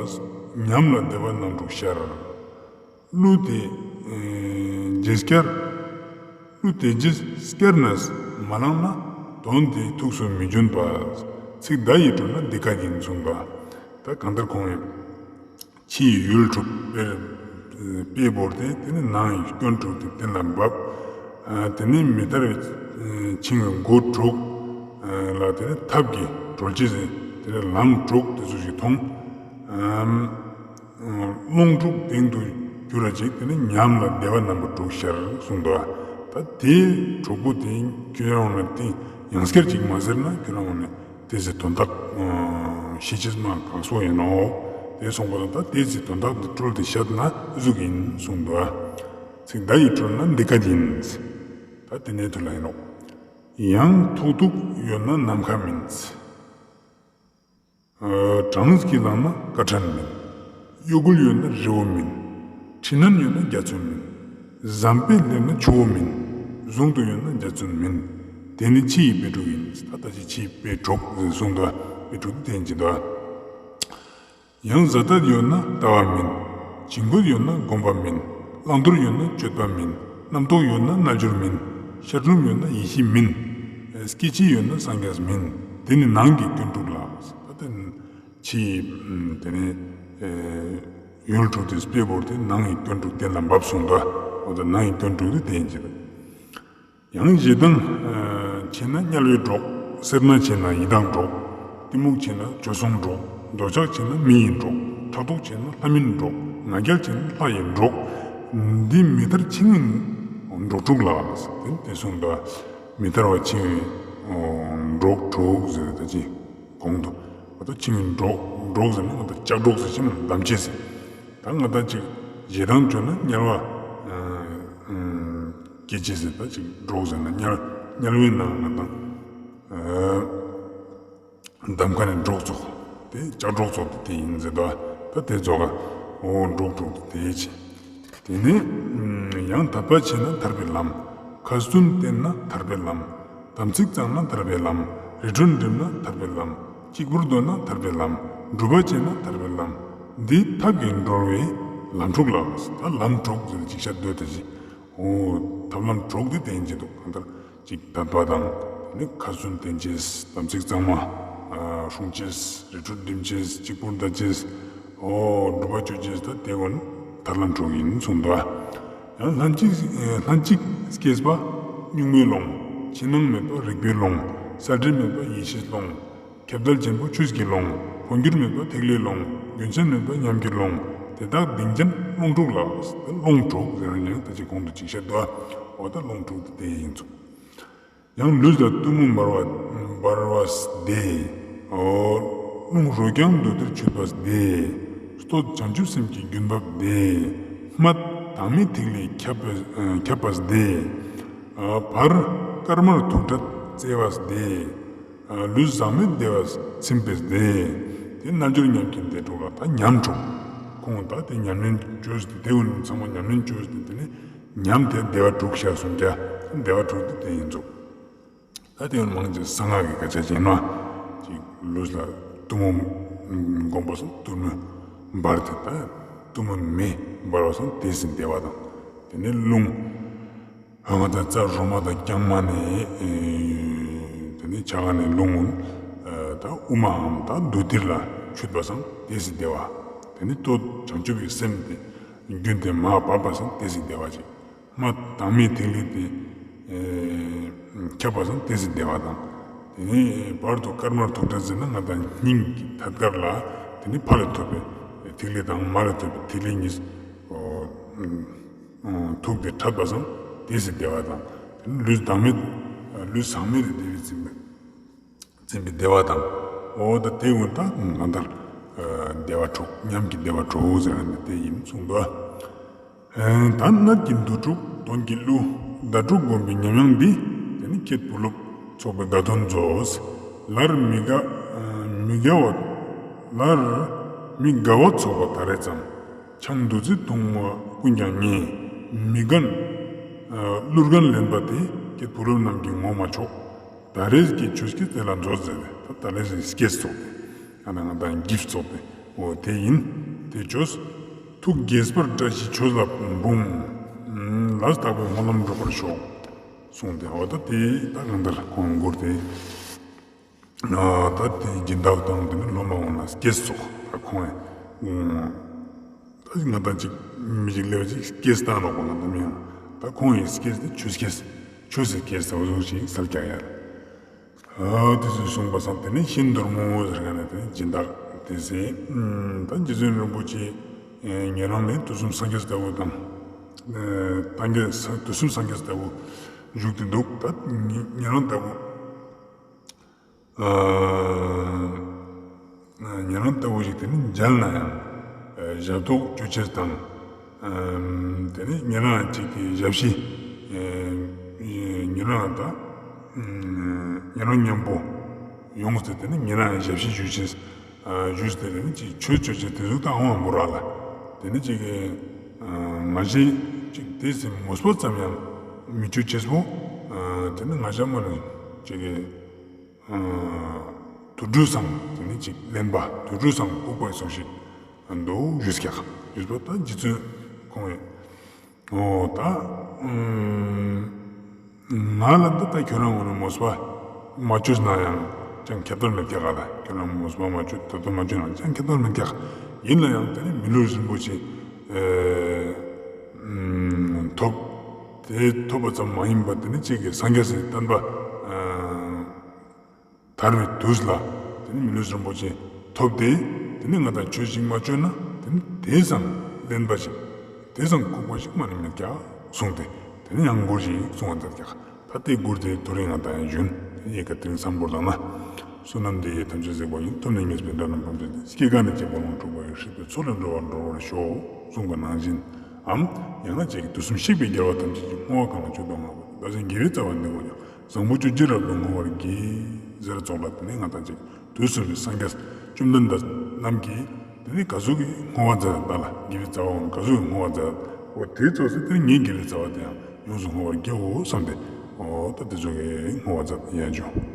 ཉམས་ལ་བདེ་བ་རྣམ་དྲུག་ཤར། གླུ་དེ་རྗེས་བསྐྱར། གླུ་དེ་རྗེས་བསྐྱར་ནས་མ་བླངས་ན། དོན་དེ་ཐུགས་སུ་མི་འབྱོན་པ། ཚིག་བརྡ་ཡིས་གྲོལ་ན་འདི་སྐད་ཡིན་གསུངས་པ། ད་གང་ལྟར་ཁོང་ཡིན། ཕྱི་ཡི་ཡུལ་དྲུག་དཔེ་བོར་ཏེ་དེ་ནི་ནང་གི་སྐྱོན་དྲུག་དེ་གཏན་ལ་འབེབས། དེ་ནི་མི་ཐར་བའི་འཆིང་བའི་མགོ་དྲུག་ལ་དེ་ནི་ཐབས་ཀྱིས་གྲོལ་ཅེས་དེ་ནི་ལམ་དྲུག་དེ་ཚོ་ཞིག་མཐོང་། རླུང་དྲུག་གདེང་དུ་གྱུར་བ་ཅིག་དེ་ནི་ཉམས་ལ་བདེ་བ་རྣམ་པ་དྲུག་ཤར་གསུངས་འདུག། ད་དེ་དྲུག་པོ་དེ་ཁྱོད་རང་ནས་དེ་ཡང་སྐྱར་ཅིག་མ་ཟེར་ན་ཁྱོད་རང་ནས་དེ་ཚེ་དོན་དག་ཤེས་ཅེས་མ་གང་སོ་ཡིན་ནོ། དེ་གསུངས་པ་ད་དེ་ཚེ་དོན་དག་དེ་གྲོལ་ཏེ་ཤད་ན་ཨི་ཟུག་ཡིན་གསུངས་འདུག། ཚིག་བརྡ་ཡིས་གྲོལ་ན་འདི་སྐད་ཡིན། ད་དེ་ནས་དུ་ལ་ཡིན་ནོ། ཡང་ཐོག་ཐུག་ཡོད་ན་ནམ་མཁའ་མིན། གྲངས་ཀྱིས་བླངས་ན་ཀ་ཕྲན་མིན། གཡོ་འགུལ་ཡོད་ན་རི་བོ་མིན། འཁྲུལ་སྣང་ཡོད་ན་རྒྱ་མཚོ་མིན། བཟང་པོས་སླེབས་ན་ཆུ་བོ་མིན། གཟུང་དུ་ཡོད་ན་འཇའ་ཚོན་མིན། དེ་ནི་ཕྱི་ཡི་དཔེ་དྲུག་ཡིན། ད་ལྟ་ཅི་ཕྱི་ཡི་དཔེ་དྲུག་གཟུང་དུ་དཔེ་དྲུག་དེ་ཡིན་གྱི་འདུག་ཡང་གཟའ་ཟླ་ཡོད་ན་ལྟ་བ་མིན། བྱིང་རྒོད་ཡོད་ན་སྒོམ་པ་མིན། བླང་དོར་ཡོད་ན་སྤྱོད་པ་མིན། རྣམ་རྟོག་ཡོད་ན་རྣལ་འབྱོར་མིན། ཤར་ཀྲུམ་ཡོད་ན་ཡེ་ཤེས་མིན། སྐྱེ་མཆེད་ཡོད་ན་སངས་རྒྱས་མིན། དེ་ནི་ནང་གི་སྐྱོན་དྲུག་ལགས། ད་དེ་ཕྱི་ཡི་དེ་ནི་ཡུལ་དྲུག་དེ་དཔེ་བོར་ཏེ་ནང་གི་སྐྱོན་དྲུག་དེ་ལ་འབབ་གསུངས་འདུག་འོ་ད་ནང་གི་སྐྱོན་དྲུག་དེ་དེ་ཡིན་གྱི་འདུག་ཡང་ཞེ་སྡང་ཆེ་ན་དམྱལ་བའི་གྲོགས། སེར་སྣ་ཆེ་ན་ཡི་དྭགས་གྲོགས། གཏི་མུག་ཆེ་ན་བྱོལ་སོང་གྲོགས། འདོད་ཆགས་ཆེ་ན་མི་ཡི་གྲོགས། ཕྲག་དོག་ཆེ་ན་ལྷ་མིན་གྲོགས། ང་རྒྱལ་ཆེ་ན་ལྷ་ཡི་གྲོགས། འདི་མི་ཐར་འཆིང་བའི་གྲོགས་དྲུག་ལགས། དེ་དེ་གསུངས་འདུག་མི་ཐར་བ་འཆིང་བའི་གྲོགས་དྲུག་ཟེར་ཏེ་ཅི་གོང་དུ་འོ་ད་འཆིང་བའི་གྲོགས་གྲོགས་ཟེར་ན་འོ་ད་ལྕགས་སྒྲོག་ཟེར་ཅི་མ་འདམ་ཆེ་ཟེར། ད་ང་ད་ཅིག་ཞེ་སྡང་བྱུང་ན་དམྱལ་བ་སྐྱེ་ཅེས་ཟེར། ད་ཅིག་གྲོགས་ཟེར་ན་དམྱལ་དམྱལ་བའི་ནང་ང་ད་འདམ་ཁ་ནས་སྒྲོག་ཙོགས་དེ་ལྕགས་སྒྲོག་ཙོགས་དེ་དེ་ཡིན་ཟེར་ད། ད་དེ་ཙོགས་ཀ་འོ་གྲོགས་དྲུག་དེ་དེ་ཅི། དེ་ནས་ཡང་དད་པ་ཆེ་ན་ཐར་པའི་ལམ། ཁ་ཚུན་བསྟེན་ན་ཐར་པའི་ལམ། དམ་ཚིག་གཙང་ན་ཐར་པའི་ལམ། རི་ཁྲོད་འགྲིམ་ན་ཐར་པའི་ལམ། གཅིག་པུར་སྡོད་ན་ཐར་པའི་ལམ། སྒྲུབ་པ་བྱེད་ན་ཐར་པའི་ལམ། འདི་ཐབས་ཀྱིས་འགྲོ་བའི་ལམ་དྲུག་ལགས། ད་ལམ་དྲུག་ཟེར་ཅིག་ཤད་འདོད་དེ་ཅི། འོ་ཐབས་ལམ་དྲུག་དེ་བསྟེན་གྱི་འདུག་གང་ལྟར་ཅིག་དད་པ་དང་དེ་ནས་ཁ་ཚུན་བསྟེན་ཅེས། དམ་ཚིག་གཙང་མ་སྲུང་ཅེས། རི་ཁྲོད་འགྲིམ་ཅེས། གཅིག་པུར་སྡོད་ཅེས། འོ་སྒྲུབ་པ་བྱེད་ཅེས། ད་དེ་ཀུན་ཐར་ལམ་དྲུག་ཡིན་གསུངས་འདུག་ཡང་ལྷན་ཅིག་ལྷན་ཅིག་སྐྱེས་པ་གཉུག་མའི་ཀློང་། ཕྱི་ནང་མེད་པ་རིག་པའི་ཀློང་། གསལ་འགྲིབ་མེད་པ་ཡེ་ཤེས་ཀློང་། ཁྱབ་བརྡལ་ཆེན་པོ་ཆོས་ཀྱི་ཀློང་། འཕོ་འགྱུར་མེད་པ་ཐིག་ལེའི་ཀློང་། རྒྱུན་ཆད་མེད་པ་ཉམས་ཀྱི་ཀློང་། དེ་དག་གདེང་ཅན་ཀློང་དྲུག་ལགས། ཀློང་དྲུག་ཟེར་ན་ཡང་ད་ཅི་གོང་དུ་ཅིག་བཤད་དོ། འོ་ད་ཀློང་དྲུག་དེ་དེ་ཡིན་ཚུལ། ཡང་ལུས་ལ་གཏུམ་མོ་འབར་བ་འབར་བས་བདེ། འོ་རླུང་རོ་རྐྱང་འདུ་འདིར་ཆུད་པས་བདེ། སྟོད་བྱང་ཆུབ་སེམས་ཀྱི་རྒྱུན་བབས་བདེ། སྨད་དྭངས་མའི་ཐིག་ལེ་ཁྱབ་པས་ཁྱབ་པས་བདེ། བར་དཀར་དམར་ཐུག་ཕྲད་བརྩེ་བས་བདེ། ལུས་ཟག་མེད་བདེ་བས་ཚིམ་པས་བདེ། དེ་རྣལ་འབྱོར་ཉམས་ཀྱི་བདེ་དྲུག་ལ་ད་ཉམས་དྲུག་ཁོང་ད་དེ་ཉམས་ལེན་བཅོས་ཏེ་དེ་ཀུན་ཚང་མ་ཉམས་ལེན་བཅོས་ཏེ་དེ་ནས་ཉམས་དེ་བདེ་བ་དྲུག་ཤར་གསུངས་ཀྱང་བདེ་བ་དྲུག་དེ་དེ་ཡིན་ཚུལ། ད་དེ་ཀུན་མང་ཆེ་གསང་སྔགས་ཀྱི་སྐད་ཆ་ཅན་ནོ། ཅིག་ལུས་ལ་གཏུམ་མོ་བསྒོམ་པ་སང་གཏུམ་མོ་འབར་ཏེ་ད་གཏུམ་མོ་མེ་འབར་བ་སང་དེ་སྲིད་བདེ་བ་དང་དེ་ནས་རླུང་ཨ་མ་དང་རྩ་རོ་མ་དང་རྐྱང་མ་ནས་དེ་ནས་ཆ་ག་ནས་རླུང་ད་དབུ་མའམ་ད་མདུན་དེ་ལ་ཆུད་པ་སང་དེ་སྲིད་བདེ་བ། དེ་ནས་སྟོད་བྱང་ཆུབ་ཀྱི་སེམས་དེ་རྒྱུན་དེ་མ་བབས་པ་སང་དེ་སྲིད་བདེ་བ་ཅིག་སྨད་དྭངས་མའི་ཐིག་ལེ་དེ་ཁྱབ་པ་སང་དེ་སྲིད་བདེ་བ་དང་། དེ་ནས་བར་དུ་དཀར་དམར་ཐུག་ཕྲད་ཟེར་ན་ང་དང་སྙིང་གི་ཐད་ཀར་ལ་དེ་ནས་ཕ་ལས་ཐོབ་པའི་ཐིག་ལེ་དང་མ་ལས་ཐོབ་པའི་ཐིག་ལེ་གཉིས་ཐུག་སྟེ་ཕྲད་པ་སང་དེ་སྲིད་བདེ་བ་དང་། དེ་ནས་ལུས་དྭངས་མའི་ལུས་ཟག་མེད་དེ་བདེ་བས་ཚིམ་པའི་ཚིམ་པའི་བདེ་བ་དང་། འོ་ད་དེ་ཀུན་ད་གང་ལྟར་བདེ་བ་དྲུག་ཉམས་ཀྱི་བདེ་བ་དྲུག་ཟེར་ན་དེ་ཡིན་གསུངས་འདུག་ད་གནད་ཀྱི་འདུ་དྲུག་དོན་གྱི་གླུ་ཟླ་དྲུག་བསྒོམ་པའི་ཉམས་དབྱངས་འདི། དེ་ནི་སྐྱེས་བུ་སློབ་ཚོགས་པའི་དགའ་སྟོན་མཛོད། ལར་མི་དགའ་མི་དགའ་བ་ལར་མི་དགའ་བ་ཚོགས་པ་ད་རེས་ཙམ། ཆང་བདུད་རྩི་འཐུང་བ་ཀུན་ཀྱང་ཉེས། མི་རྒན་གླུ་རྒན་ལེན་པ་དེ་སྐྱེས་བུ་སློབ་རྣམས་ཀྱིས་ངོ་མ་ཆོག་ད་རེས་ཀྱི་ཆོས་སྐྱེས་དེ་ལ་མཛོད་ཟེར་ཏེ་ད་ད་རེས་ཀྱི་སྐྱེས་ཚོགས་ཏེ་ཨ་ན་ང་དང་གིབ་ཚོགས་ཏེ་འོ་དེ་ཡིན། དེ་ཆོས་ཐུགས་དགྱེས་པར་བཀྲ་ཤིས་ཆོས་ལ་འབུངས། ལས་དག་པའི་སྨོན་ལམ་འགྲུབ་པར་ཤོག་གསུངས་ཏེ་འོ་ད་དེ་ད་གང་ལྟར་ཁོང་མགུར་དེ་ད་དེ་སྦྱིན་བདག་དང་དེ་ནི་སློབ་མ་འོ་ན་སྐྱེས་ཚོགས་ད་ཁོང་ད་ང་དང་ཅིག་མི་ཅིག་ལེ་བ་ཅིག་སྐྱེས་བཏང་ནོག་པ་ང་དང་མི་ཡང་ད་ཁོང་ཡི་སྐྱེས་དེ་ཆོས་སྐྱེས་ཆོས་སི་སྐྱེས་ཟེར་བ་ཟུག་ཅིག་སལ་ཀྱག་ཡ། ཨ་དེ་ཚོས་གསུངས་པ་སང་དེ་ནི་ཤིན་དོར་མོ་ཟེར་ག་ནས་དེ་ནི་སྦྱིན་བདག་དེ་ཟེར། ད་རྗེ་བཙུན་རིན་པོ་ཆེ་ཉེ་རང་ནི་དུས་གསུམ་སངས་རྒྱས་ལྟ་བུ་དང་ད་རྒྱས་དུས་གསུམ་སངས་རྒྱས་ལྟ་བུ་བཞུགས་ཏེ་འདུག་ད་ཉེ་རང་ལྟ་བུ་ཉེ་རང་ལྟ་བུ་ཞིག་དེ་ནི་མཇལ་ན་ཡང་ཞབས་ཏོག་ཅོ་ཅེས་དང་། དེ་ནས་ཉེ་རང་ཅིག་གི་ཞབས་ཕྱི་ཉེ་རང་དང་ ཉེ་རང་མཉམ་པོ་ཡོངས་ཏེ་དེ་ནི་ཉེ་རང་ཞབས་ཕྱི་ཞུ་ཅེས་ཞུས་ཏེ་དེ་ནི་ཅིག་ཆོས་ཅོ་ཅེས་དེ་ཟུག་ད་འོང་མོ་ར་ལ། དེ་ནི་ཅིག་གི་ང་ཞེས་ཅིག་དེ་སེམས་མོས་པ་ཙམ་ཡང་མི་ཅོ་ཅེས་པོ། དེ་ནི་ང་ཞ་མ་ནི་ཅིག་གི་དུད་འགྲོ་སང་དེ་ནི་ཅིག་གླེན་པ་དུད་འགྲོ་སང་ལྐུགས་པ་སོགས་ཤིག་འདུག་ཞུས་ཀྱག། ཞུས་པ་ད་རྗེ་བཙུན་ཁོང་གི་འོ་ད་ང་ལ་ད་ད་ཁྱོད་རང་ངོ་ནས་མོས་པ་མ་ཅོས་ན་ཡང་ཅང་ཁྱད་པར་མེད་ཀྱག་ག་ལ། ཁྱོད་རང་མོས་པ་མ་ཅོས་ད་དུ་མ་ཅོས་ན་ཅང་ཁྱད་པར་མེད་ཀྱག། ཡིན་ལ་ཡང་དེ་ནི་མི་ལུས་རིན་པོ་ཆེ་ཐོབ། དེ་ཐོབ་པ་ཙམ་མ་ཡིན་པ་དེ་ནི་ཅིག་གི་སངས་རྒྱས་སི་བསྟན་པ་དར་བའི་དུས་ལ་དེ་ནི་མི་ལུས་རིན་པོ་ཆེ་ཐོབ་སྟེ་དེ་ནི་ང་དང་ཆོས་ཤིག་མ་ཅོས་ན་དེ་ནི་དེ་སང་གླེན་པ་ཞིག་དེ་སང་ལྐུགས་པ་ཞིག་མ་ནི་མེད་ཀྱག་གསུངས་ཏེ་དེ་ནི་ཡང་མགུར་ཞིག་གསུངས་པ་མཛད་ཀྱག། ད་དེ་མགུར་དེ་ཐོ་རེ་ང་དང་ཡང་ཞུན། དེ་ནི་ཡི་གེ་དེ་རིང་སམ་བོར་དང་ན། བསོད་ནམས་འདི་ཡིས་ཐམས་ཅད་གཟིགས་པ་ཡིན། ཐོབ་ནས་ཉེས་པའི་དགྲ་རྣམས་ཕམ་བྱས་ཏེ། སྐྱེ་རྒ་ན་འཆིའི་རྦ་ཀློང་འཁྲུགས་པ་ཡི། སྲིད་པའི་མཚོ་ལས་འགྲོ་བ་སྒྲོལ་བར་ཤོག་གསུངས་པ་ནང་བཞིན་འམ། ཡང་ན་ཅིག་དུས་གསུམ་གཤེགས་པའི་རྒྱལ་བ་ཐམས་ཅད་ཀྱིས། བསྔོ་བ་གང་ལ་མཆོག་ཏུ་བསྔགས་པ་དེས། བདག་ཅག་དགེ་བའི་རྩ་བ་འདི་ཀུན་ཀྱང་། བཟང་པོ་སྤྱོད་ཕྱིར་རབ་ཏུ་བསྔོ་བར་བགྱི། ཟེར་ཙོགས་ལ་དེ་ནི་ང་དང་ཅིག་དུས་གསུམ་གྱི་སངས་རྒྱས་བཅོམ་ལྡན་འདས་རྣམས་ཀྱིས་དེ་ནི་ག་ཟུག་གི་བསྔོ་བ་མཛད་ད་ལ་དགེ་བའི་རྩ་བ་འོང་ག་ཟུག་གི་བསྔོ་བ་མཛད། འོ་དེ་ཙོགས་སེ་དེ་ནི་ངའི་དགེ་བའི་རྩ་བ་དེ་ཡང་ཡོངས་སུ་བསྔོ་བར་བགྱིའོ་བསམ་སྟེ། འོ་ད་དེ་ཙོགས་ཀྱི་བསྔོ་བ་མཛད་ཡ་ཇུ།